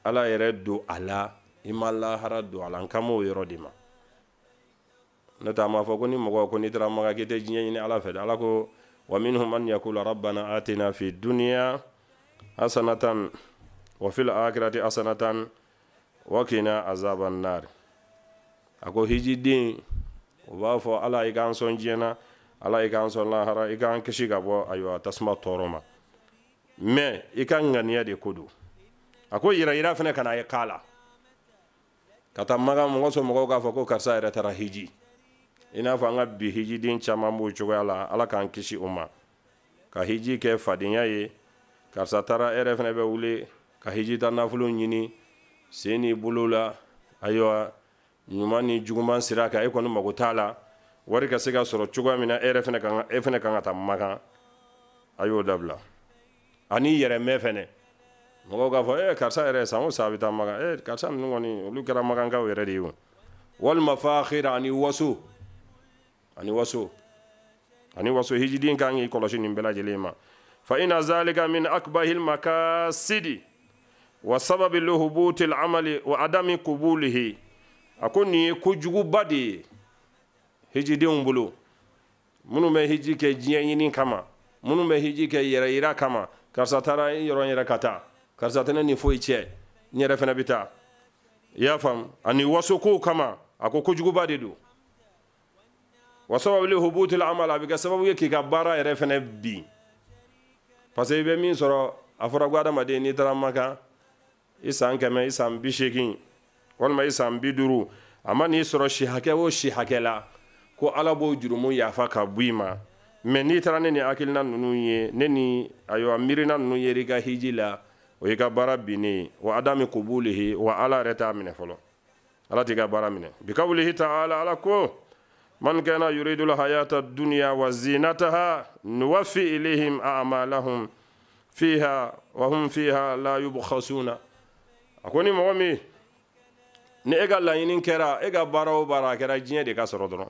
Ala yɛrɛ don a la, i ma lahara don a la, n kan b'o yɔrɔ de ma. N'o tɛ, a m'a fɔ ko ni mɔgɔ ko n'i taara Maka k'i tɛ diɲɛ ɲini Ala fɛ dɛ. Ala ko: ومنهم من يقول ربنا آتنا في الدنيا حسنة وفي الآخرة حسنة وقنا عذاب النار. A ko hijiden, o b'a fɔ: Ala, i k'an sɔn diɲɛ na, Ala, i k'an sɔn lahara, i k'an kisi ka bɔ, ayiwa, tasuma tɔɔrɔ ma. Mais i ka ŋaniya de ko don. A ko yira yira fana kana ye k'a la ka taa Makan, mɔgɔ sɔn mɔgɔw k'a fɔ ko karisa yɛrɛ taara hiji. I n'a fɔ an ka bi hijiden caman b'o cogoya la, Ala k'an kisi o ma, ka hiji kɛ fadenya ye. Karisa taara, e yɛrɛ fana bɛ wuli ka hiji ta nafolo ɲini sen n'i bolo la, ayiwa, ɲuman ni juguman sira kan, e kɔni mago t'a la, wari ka se ka sɔrɔ cogoya min na, e yɛrɛ fana kan, e fana kan ka taa Makan. A y'o dabila. Ani yɛrɛmɛ fɛnɛ, mɔgɔw k'a fɔ: e karisa yɛrɛ, san o san a bɛ taa Makan, e karisa ninnu kɔni, olu kɛra Makankaw yɛrɛ de ye o. Walima fakhira, ani waso, ani waso, ani waso. Hijiden kan k'i kɔlɔsi nin bɛɛ lajɛlen ma. فإن ذلك من أقبح المقاصد وسبب لهبوط العمل وعدم قبوله. A ko nin ye kojuguba de ye hijidenw bolo, minnu bɛ hiji kɛ diɲɛ ɲini kama, minnu bɛ hiji kɛ yɛrɛ yira kama. Karisa taara n yɔrɔ, n yɛrɛ ka taa, karisa tɛ ne ni foyi cɛ, n yɛrɛ fana bɛ taa, i y'a faamu, ani waso kow kama. A ko kojuguba de don. Wa sababu li hubutil amal, a bɛ kɛ sababu ye k'i ka baara yɛrɛ fɛnɛ bin, parce que i bɛ min sɔrɔ, a fɔra ko adamaden n'i taara Makan i san 100, i san 80 walima i san 50, a ma n'i sɔrɔ si hakɛ o si hakɛ la, ko Ala b'o jurumu yafa ka bɔ i ma. Mais n'i taara ne ni hakilina ninnu ye, ne ni ayiwa miirina ninnu ye i ka hiji la, o y'i ka baara binnen ye. Wa adami kubulihi, wa Ala yɛrɛ t'a minɛ fɔlɔ, Ala t'i ka baara minɛ. Bikawulihi ta'ala, Ala ko man kana yuridu alhayata ad-dunya wa zinataha nuwaffi ilayhim a'malahum fiha wa hum fiha la yubkhasuna. A ko ni mɔgɔ min ni e ka laɲini kɛra, e ka baara o baara a kɛra diɲɛ de ka sɔrɔ dɔrɔn,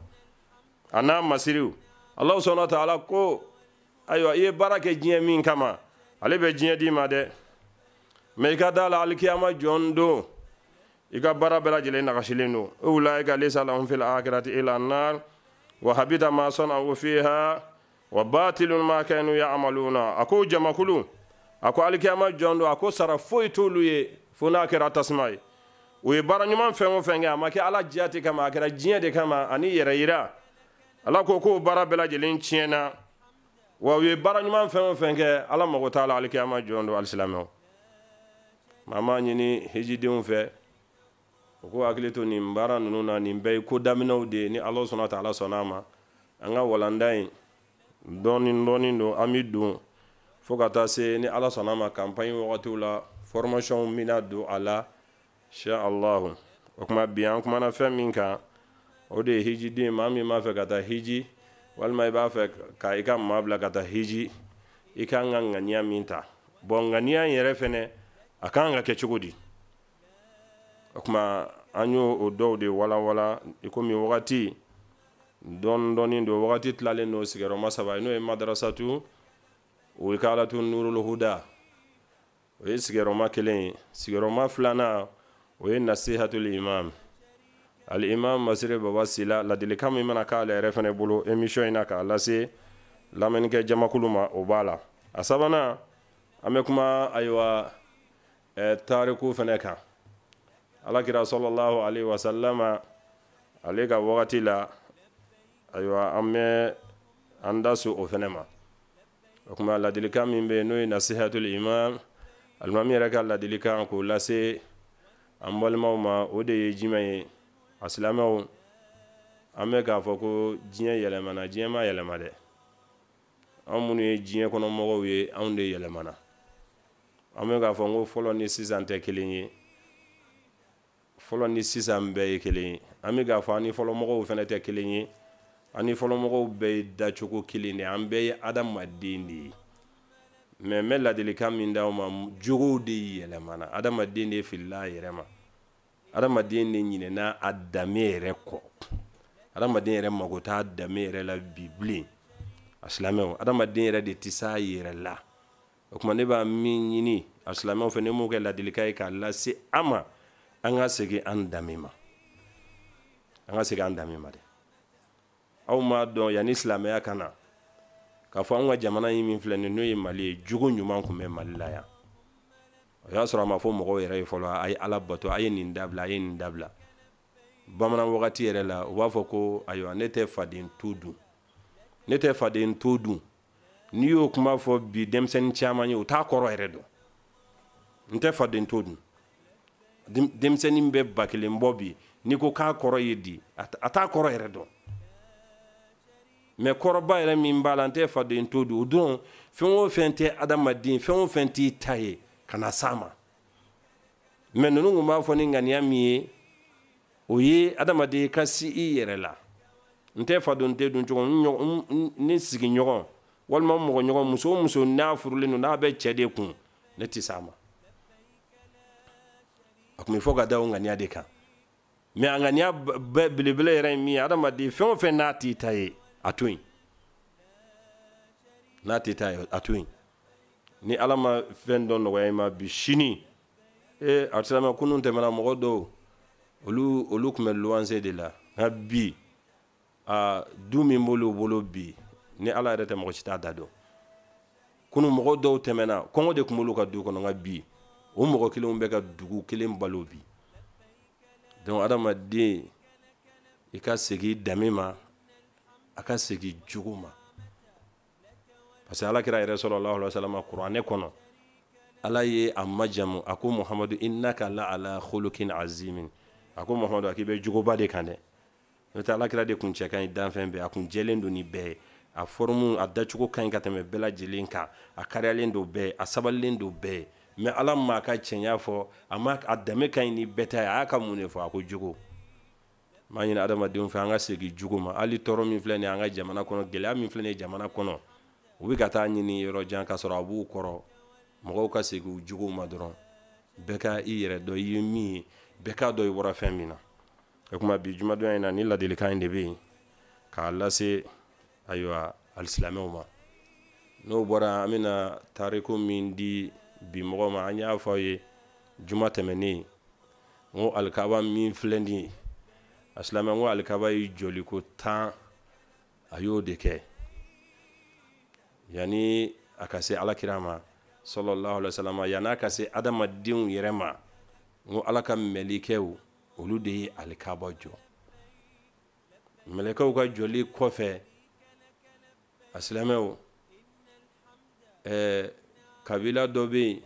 a n'a masiriw, Alahu subahana wa taala ko ayiwa i ye baara kɛ diɲɛ min kama, ale bɛ diɲɛ d'i ma dɛ, mais i ka da la alikiyama jɔn don i ka baara bɛɛ lajɛlen nagasilen don. Ulaika laysa lahum fil akhirati illa an-nar wa habita ma sana'u fiha wa batilun ma kanu ya'maluna. A ko jamakulu, a ko alikiyama jɔn don, a ko sara foyi t'olu ye fo n'a kɛra tasuma ye. U ye baara ɲuman fɛn o fɛn kɛ, a ma kɛ Ala jati kama, a kɛra diɲɛ de kama ani yɛrɛ yira. Ala ko k'o baara bɛɛ lajɛlen tiɲɛna, wa u ye baara ɲuman fɛn o fɛn kɛ, Ala mago t'a la alikiyama jɔn don. Alisilamɛw, maa m'a ɲini hijidenw fɛ u k'u hakili to nin baara ninnu na. Nin bɛɛ ye ko daminɛw de ye. Ni Ala sɔnna ta, Ala sɔnna a ma, an ka walanda in dɔɔni dɔɔni don, an bɛ don fo ka taa se ni Ala sɔnna a ma campagne wagatiw la, formation bɛna don a la insha Allah. O tuma bi an kumana fɛn min kan, o de ye hijiden. Maa min b'a fɛ ka taa hiji, walima i b'a fɛ ka i ka maa bila ka taa hiji, i kan ka ŋaniya min ta. Bon, ŋaniya in yɛrɛ fɛnɛ a kan ka kɛ cogo di? O tuma an y'o o dɔw de walawala. I komi wagati dɔɔni dɔɔni don, wagati tilalen don sigiyɔrɔma 3 ye, n'o ye madarasatu wikalatu nurul huda, o ye sigiyɔrɔma 1 ye. Sigiyɔrɔma 2nan o ye nasihatul imam, al imam Masire Baba Sila. Ladilikan min mana k'ale yɛrɛ fɛnɛ bolo émission in na k'a lase lamɛnnikɛ jamakulu ma, o b'a la. A 3nan an bɛ kuma ayiwa tariku fɛnɛ kan. Alakira sallallahu alaihi wasallam ale ka wagati la, ayiwa an bɛ an da so o fɛnɛ ma. O kuma ladilikan min bɛ yen, n'o ye nasihatul imam, alimami yɛrɛ ka ladilikan k'o lase an balimaw ma, o de ye jumɛn ye? A silamɛw, an bɛ k'a fɔ ko diɲɛ yɛlɛmana, diɲɛ ma yɛlɛma dɛ. Anw minnu ye diɲɛ kɔnɔ mɔgɔw ye, anw de yɛlɛmana. An bɛ k'a fɔ ko fɔlɔ ni sisan tɛ kelen ye, fɔlɔ ni sisan bɛɛ ye kelen ye. An bɛ k'a fɔ an ni fɔlɔ mɔgɔw fɛnɛ tɛ kelen ye, an ni fɔlɔ mɔgɔw bɛɛ ye dacogo kelen de ye, an bɛɛ ye adamaden de ye. Mais n bɛ ladilikan min d'aw ma, jogow de yɛlɛmana, adamaden de filila a yɛrɛ ma, adamaden de ɲinɛna a danbe yɛrɛ kɔ, adamaden yɛrɛ mago t'a danbe yɛrɛ la bi bilen. A silamɛw, adamaden yɛrɛ de tɛ s'a yɛrɛ la. O tuma ne b'a min ɲini a silamɛw fɛ, ne m'o kɛ ladilikan ye k'a lase an ma, an ka segin an danbe ma, an ka segin an danbe ma dɛ. Aw m'a dɔn yanni silamɛya ka na, k'a fɔ anw ka jamana in min filɛ nin n'o ye Mali ye, jogo ɲuman tun bɛ Mali la yan. O y'a sɔrɔ a ma fɔ mɔgɔw yɛrɛ ye fɔlɔ, a ye Ala bato, a ye nin dabila, a ye nin dabila. Bamanan wagati yɛrɛ la, u b'a fɔ ko ayiwa ne tɛ faden to dun, ne tɛ faden to dun. N'i y'o kuma fɔ bi denmisɛnnin caman ye, u t'a kɔrɔ yɛrɛ dɔn. N tɛ faden to dun. Denmisɛnnin bɛ 1000 bɔ bi, n'i ko k'a kɔrɔ ye di, a t'a kɔrɔ yɛrɛ dɔn. Mais kɔrɔba yɛrɛ min b'a la, n tɛ faden to dun, o don fɛn o fɛn tɛ adamaden, fɛn o fɛn t'i ta ye, ka na s'a ma. Mais ninnu tun b'a fɔ ni ŋaniya min ye, o ye adamaden ka si i yɛrɛ la. N tɛ faden to dun cogo, ni sigiɲɔgɔn walima mɔgɔ ɲɔgɔn, muso o muso n'a furulen don, n'a bɛ cɛ de kun, ne tɛ s'a ma. A tun bɛ fɔ ka da o ŋaniya de kan. Mais a ŋaniya belebele yɛrɛ ye min ye, adamaden fɛn o fɛn n'a t'i ta ye, a to yen. N'a t'i ta ye, a to yen. Ni Ala ma fɛn dɔ nɔgɔya i ma bi, sini a silamɛ kunun tɛmɛna, mɔgɔ dɔw olu tun bɛ luwanse de la. Nka bi, a du min b'olu bolo bi, ni Ala yɛrɛ tɛ mɔgɔ si t'a da dɔn. Kunun mɔgɔ dɔw tɛmɛna, kɔngɔ de tun b'olu ka du kɔnɔ, nka bi o mɔgɔ kelenw bɛ ka dugu kelen balo bi. Donc adamaden, i ka segin i danbe ma, A ka segin jogo ma, parce que Ala kira yɛrɛ sallallahu alaihi wasallam, kuranɛ kɔnɔ, Ala ye a majamu, a ko: "Muhamadu, innaka la ala khuluqin azimin." A ko: "Muhamadu, a k'i bɛ jogoba de kan dɛ." N'o tɛ, Ala kira de kun cɛ ka ɲi danfɛn bɛɛ, a kun jɛlen don ni bɛɛ ye, a forme, a dacogo ka ɲi ka tɛmɛ bɛɛ lajɛlen kan, a kariyalen don bɛɛ, a sabalilen don bɛɛ. Mais Ala m'a ka cɛnya fɔ, a ma a danbe ka ɲi ni bɛɛ ta ye. A y'a ka mun de fɔ? A ko jogo. N b'a ɲini adamadenw fɛ, an ka segin jogo ma. Hali tɔɔrɔ min filɛ nin ye an ka jamana kɔnɔ, gɛlɛya min filɛ nin ye jamana kɔnɔ, u bɛ ka taa ɲini yɔrɔ jan ka sɔrɔ a b'u kɔrɔ. Mɔgɔw ka segin u jogo ma dɔrɔn. Bɛɛ ka i yɛrɛ dɔn, i ye min ye, bɛɛ k'a dɔn i bɔra fɛn min na. O kuma, bi jumadonya in na, ni ladilikan in de bɛ yen k'a lase, ayiwa, alisilamɛw ma. N'o bɔra, an bɛna tariku min di bi mɔgɔ ma, an y'a fɔ aw ye juma tɛmɛnen n ko alikaba min filɛ nin ye, a silamɛ, n ko alikaba ye jɔliko 10, a y'o de kɛ yanni a ka se Alakira ma sallallahu alaihi wasallam, yanni a ka se adamadenw yɛrɛ ma. N ko Ala ka mɛlikɛw, olu de ye alikaba jɔ. Mɛlɛkɛw ka jɔli kɔfɛ, a silamɛw, kabila dɔ bɛ yen,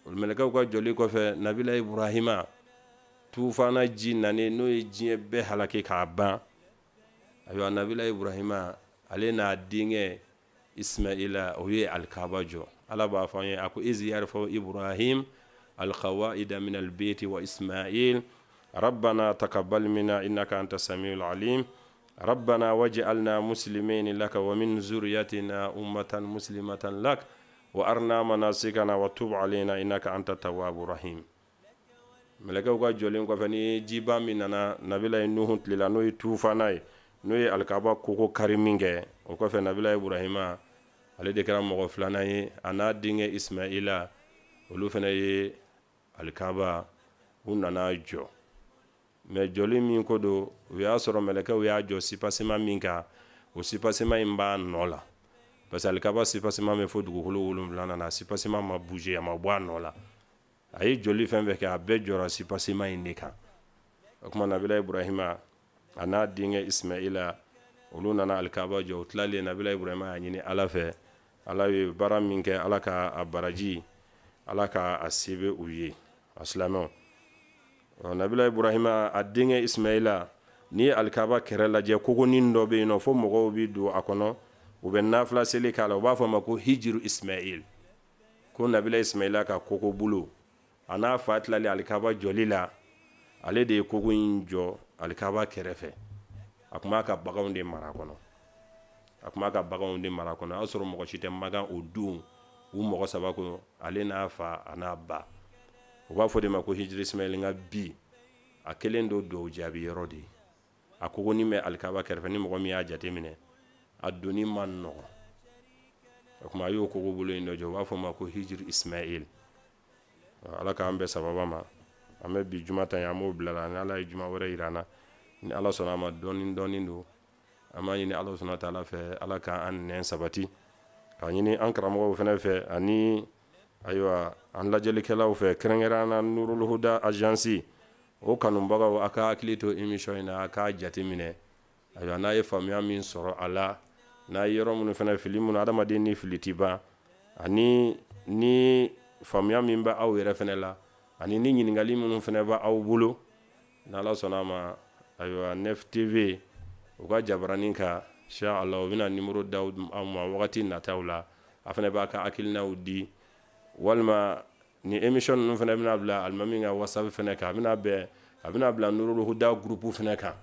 mɛlɛkɛw ka jɔli kɔfɛ, Nabila Iburahima, tufana ji nanen, n'o ye diɲɛ bɛɛ halaki k'a ban, ayiwa, Nabila Iburahima, ale n'a denkɛ Ismaila, o ye alikaba jɔ. Ala b'a fɔ an ye, a ko: "Iz yarfau Ibrahim alqawaida min albeyti wa Ismail, rabbana taqabbal minna innaka anta samiul alim, rabbana waj'alna muslimin laka wa min zurriyatina ummatan muslimatan lak wa arna manasikana wa tub alayna innaka anta tawwabur rahim." Mɛlɛkɛw ka jɔlen kɔfɛ, ni jiba min nana Nabila Nuhu tile la, n'o ye tufana ye, n'o ye alikaba koko kari min kɛ, o kɔfɛ, Nabila Iburahima, ale de kɛra mɔgɔ filanan ye, a n'a denkɛ Ismaila, olu fana ye alikaba, u nana jɔ. Mais jɔli min ko don, u y'a sɔrɔ mɛlɛkɛw y'a jɔ soubassement min kan, o soubassement in b'a nɔ la, parce que alikaba soubassement bɛ fo dugukolo wolonwula na, soubassement ma bouger, a ma bɔ a nɔ la. A ye jɔli fɛn fɛn kɛ, a bɛɛ jɔra soubassement in de kan. O tuma, Nabila Iburahima, a n'a denkɛ Ismaila, olu nana alikaba jɔ. U tilalen, Nabila Iburahima y'a ɲini Ala fɛ, Ala ye baara min kɛ, Ala ka a baraji, Ala ka a sebe u ye. A silamɛw, Nabila Iburahima, a denkɛ Ismaila, n'i ye alikaba kɛrɛ lajɛ, kogonin dɔ bɛ yen nɔ, fo mɔgɔw bɛ don a kɔnɔ, u bɛ nafila seli k'a la, u b'a fɔ a ma ko Hijiru Ismail, ko Nabila Ismaila ka koko bolo. A n'a fa tilalen alikaba jɔli la, ale de ye kogo in jɔ alikaba kɛrɛfɛ. A tun b'a ka baganw de mara kɔnɔ, a tun b'a ka baganw de mara kɔnɔ. O y'a sɔrɔ mɔgɔ si tɛ Makan o don, u mɔgɔ saba ko, ale n'a fa, a n'a ba. U b'a fɔ de ma ko Hijiri Ismail. Nka bi, a kɛlen don duwawu jaabi yɔrɔ de ye. A kogonin bɛ alikaba kɛrɛfɛ, ni mɔgɔ min y'a jateminɛ, a donni ma nɔgɔn. O tuma, a y'o kogo bolo in dɔ jɔ, u b'a fɔ ma ko Hijiri Ismail. Ala k'an bɛɛ sababa ma. An bɛ bi juma ta ye, an b'o bila la. Ni Ala ye juma wɛrɛ yira an na, ni Ala sɔnna a ma, dɔɔni dɔɔni don. An b'a ɲini Ala sɔnna taala fɛ, Ala k'an nɛn sabati, k'a ɲini an karamɔgɔw fana fɛ, ani ayiwa, an lajɛlikɛlaw fɛ, kɛrɛnkɛrɛnnenya na Nurul Huda agence o kanubagaw, a ka hakili to émission in na, a k'a jate minɛ. Ayiwa, n'a ye faamuya min sɔrɔ a la, n'a ye yɔrɔ minnu fana fili minnu, adamaden ni fili ti ban, ani ni faamuya min bɛ aw yɛrɛ fana la, ani ni ɲininkali minnu fana bɛ aw bolo, n'Ala sɔnna a ma, ayiwa, Nef TV u ka jabaranin kan, inshallah, u bɛna numéro d'aw ma wagati nataw la. A fana b'a ka hakilinaw di, walima ni émission ninnu fana bɛna bila alimami ka WhatsApp fana kan, a bɛna bɛn, a bɛna bila Nurul Huda groupe fana kan.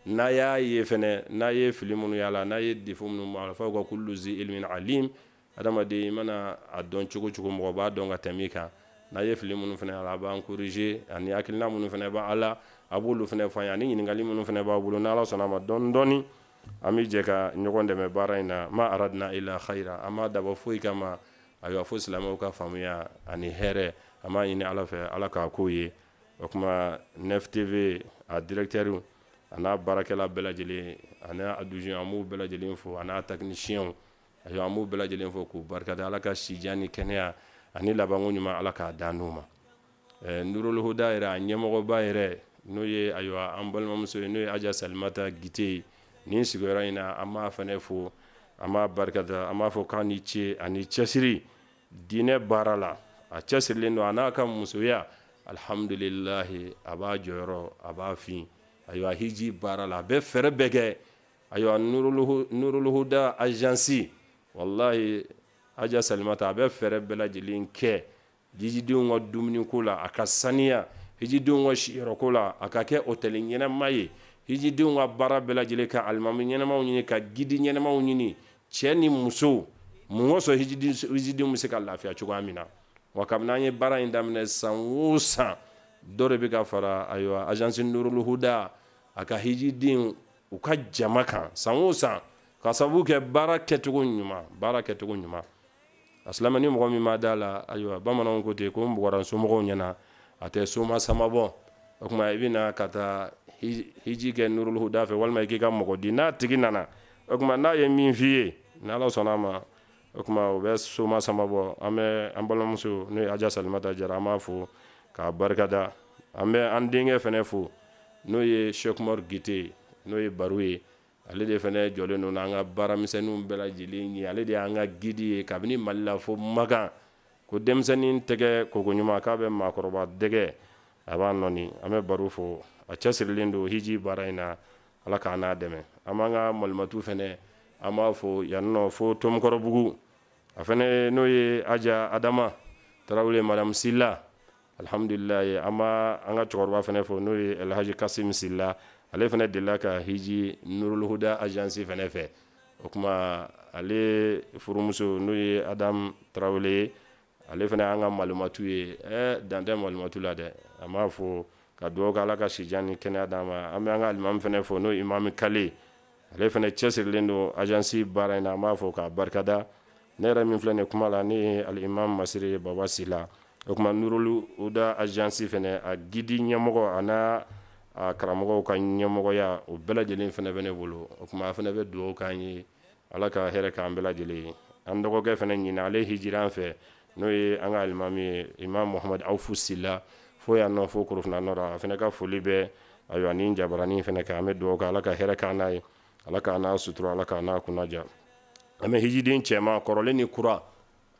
N'a y'a ye fana, n'a ye fili minnu y'a la, n'a ye défaut minnu b'a la, f'aw ka kullu zi ilmin alim, adamaden i mana a dɔn cogo cogo, mɔgɔ b'a dɔn ka tɛmɛ i kan. N'a ye fili minnu fana y'a la, a b'an corriger, ani hakilina minnu fana b'a la, a b'olu fana fɔ an ye, ani ɲininkali minnu fana b'a bolo. N'Ala sɔnna a ma, dɔɔni dɔɔni, an bɛ jɛ ka ɲɔgɔn dɛmɛ baara in na. Ma aradna illa khayra, an m'a dabɔ foyi kama, ayiwa, fo silamɛw ka faamuya ani hɛrɛ. An b'a ɲini Ala fɛ, Ala k'a k'o ye. O tuma, Nef TV a directeur, a n'a baarakɛla bɛɛ lajɛlen, a n'a adjoint, an b'u bɛɛ lajɛlen fo, a n'a technicien, ayiwa, an b'u bɛɛ lajɛlen fo k'u barikada. Ala ka sijan ni kɛnɛya ani labanko ɲuman, Ala k'a d'an n'u ma. Nurul Huda yɛrɛ, a ɲɛmɔgɔba yɛrɛ, n'o ye, ayiwa, an balimamuso ye, n'o ye Aja Salimata Gite ye. Nin sigiyɔrɔ in na, an b'a fana fo, an b'a barikada, an b'a fɔ k'a ni ce ani cɛsiri diinɛ baara la. A cɛsirilen don a n'a ka musoya, alhamdulilahi, a b'a jɔyɔrɔ, a b'a fin. Ayiwa, hiji baara la, a bɛ fɛɛrɛ bɛɛ kɛ. Ayiwa, Nuruluhuda agence, wallahi, Aja Salimata a bɛ fɛɛrɛ bɛɛ lajɛlen kɛ hijidenw ka dumuniko la, a ka saniya, hijidenw ka siyɔrɔko la, a ka kɛ hôtel ɲɛnama ye, hijidenw ka baara bɛɛ lajɛlen ka alimami ɲɛnamaw ɲini, ka guide ɲɛnamaw ɲini, cɛ ni muso, mun kosɔn hijidenw bɛ se ka lafiya cogoya min na. Wa kabini an ye baara in daminɛ, san o san dɔ de bɛ ka fara, ayiwa, agence Nuruluhuda a ka hijiden u ka jama kan san o san, ka sababu kɛ baara kɛcogo ɲuman, baara kɛcogo ɲuman. A silamɛ ni mɔgɔ min ma da la, ayiwa, bamananw ko ten ko n bugɔra n somɔgɔw ɲɛna, a tɛ soma sama bɔ. O tuma i bɛna ka taa hiji kɛ Nuruluhuda fɛ, walima i k'i ka mɔgɔ di, n'a tigi nana, o tuma n'a ye min f'i ye, n'Ala sɔnna a ma, o tuma o bɛ soma sama bɔ. An bɛ an balimamuso n'o ye Aja Salimata Jara, an b'a fo k'a barikada. An bɛ an denkɛ fɛnɛ fo, n'o ye Cheikh Umar Gite, n'o ye baro ye. Ale de fɛnɛ jɔlen don n'an ka baaramisɛnninw bɛɛ lajɛlen ye, ale de y'an ka guide ye kabini Mali la fo Makan. Ko denmisɛnnin tɛgɛ koko ɲuman k'a bɛ maakɔrɔba dɛgɛ, a b'a nɔni. An bɛ baro fo, a cɛsirilen don hiji baara in na, Ala k'an n'a dɛmɛ. An b'an ka malimatu fɛnɛ, an b'a fo yan nɔ fo Tomikɔrɔbugu, a fɛnɛ n'o ye Aja Adama Tarawele, Madame Silla, alhamdulilayi. An b'a an ka cɛkɔrɔba fɛnɛ fo, n'o ye Elhaji Kasim Silla, ale fɛnɛ delila ka hiji Nuruluhuda agence fɛnɛ fɛ. O tuma ale furumuso n'o ye Adam Tarawele ye, ale fɛnɛ y'an ka malimatu ye. Dan tɛ malimatu la dɛ. An b'a fo ka dugawu kɛ, Ala ka sijan ni kɛnɛya d'an ma. An bɛ an ka alimami fɛnɛ fo, n'o ye Imam Kale, ale fɛnɛ cɛsirilen don agence baara in na, an b'a fo k'a barikada. Ne yɛrɛ min filɛ nin kuma la, ne ye alimami Masire Baba Sila. O tuma Nuruluhuda agence fɛnɛ, a guide ɲɛmɔgɔ a n'a a karamɔgɔw ka ɲɛmɔgɔya, o bɛɛ lajɛlen fɛnɛ bɛ ne bolo. O tuma a fɛnɛ bɛ dugawu k'an ye, Ala ka hɛrɛ k'an bɛɛ lajɛlen ye. An dɔgɔkɛ fɛnɛ ɲinɛ, ale hijira an fɛ, n'o ye an ka alimami ye, Imam Muhamad Awfu Sila, fo yan nɔ fo Korofina nɔrɔ. A fɛnɛ ka foli bɛ, ayiwa, ni jabaranin fɛnɛ kan. An bɛ dugawu kɛ, Ala ka hɛrɛ k'an n'a ye, Ala k'an n'a sutura, Ala k'an n'a kunnaja. An bɛ hijiden cɛman kɔrɔlen ni kura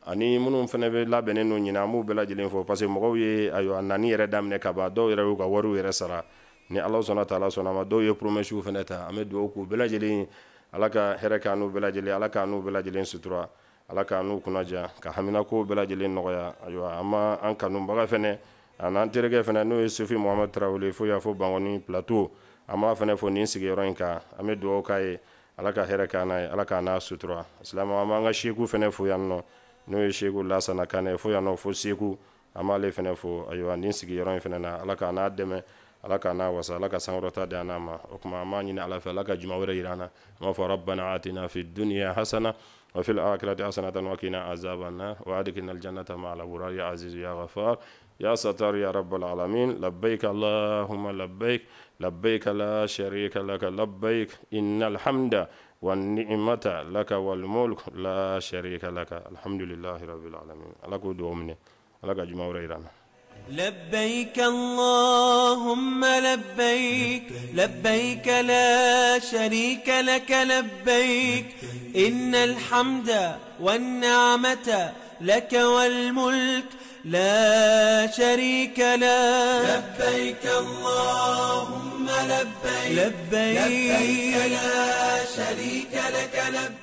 ani minnu fɛnɛ bɛ labɛnnen don ɲinɛ, an b'u bɛɛ lajɛlen fo, parce que mɔgɔw ye, ayiwa, nani yɛrɛ daminɛ ka ban, dɔw yɛrɛ y'u ka wariw yɛrɛ sara. Ni Ala sɔnna taala sɔnna ma, dɔw ye promesses fɛnɛ ta. An bɛ dugawu k'u bɛɛ lajɛlen, Ala ka hɛrɛ k'an n'u bɛɛ lajɛlen, Ala k'an n'u bɛɛ lajɛlen sutura, Ala k'an n'u kunnaja, ka haminako bɛɛ lajɛlen nɔgɔya. Ayiwa, an ma an kanubaga fɛnɛ a n'an terikɛ fɛnɛ, n'o ye Sufi Muhamad Tarawele, fo y'a fɔ Bankɔni Plateau, an b'a fɛnɛ fo nin sigiyɔrɔ in kan. An bɛ dugawu k'a ye, Ala ka hɛrɛ k'an n'a ye, Ala k'an n'a sutura. Silamɛ, an b'an ka seku fɛnɛ fo yan nɔ, n'o ye Seku Lasana Kanɛ, fo yan nɔ fo Segu, an b'ale fɛnɛ fo, ayiwa, nin sigiyɔrɔ in fɛnɛ na. Ala k'an n'a dɛmɛ, Ala k'an n'a wasa, Ala ka sankɔrɔta di an n'a ma. O tuma an b'a ɲini Ala fɛ, Ala ka juma wɛrɛ yira an na. An b'a fɔ rabbana atina fi dunya hasana wa fil akhirati hasanatan wa qina azaban nar wa adkhilna al jannata ma'al abrar ya azizu ya ghafar ya satar ya rabbal alamin. Labbaik allahumma labbaik, labbaik la sharika laka labbaik, innal hamda wan ni'mata laka wal mulk la sharika laka. Alhamdulillahi rabbil alamin. Ala k'o dugawu minɛ, Ala ka juma wɛrɛ yira an na. لبيك اللهم لبيك، لبيك لا شريك لك لبيك، إن الحمد والنعمة لك والملك لا شريك له. لبيك اللهم لبيك، لبيك لا شريك لك لبيك.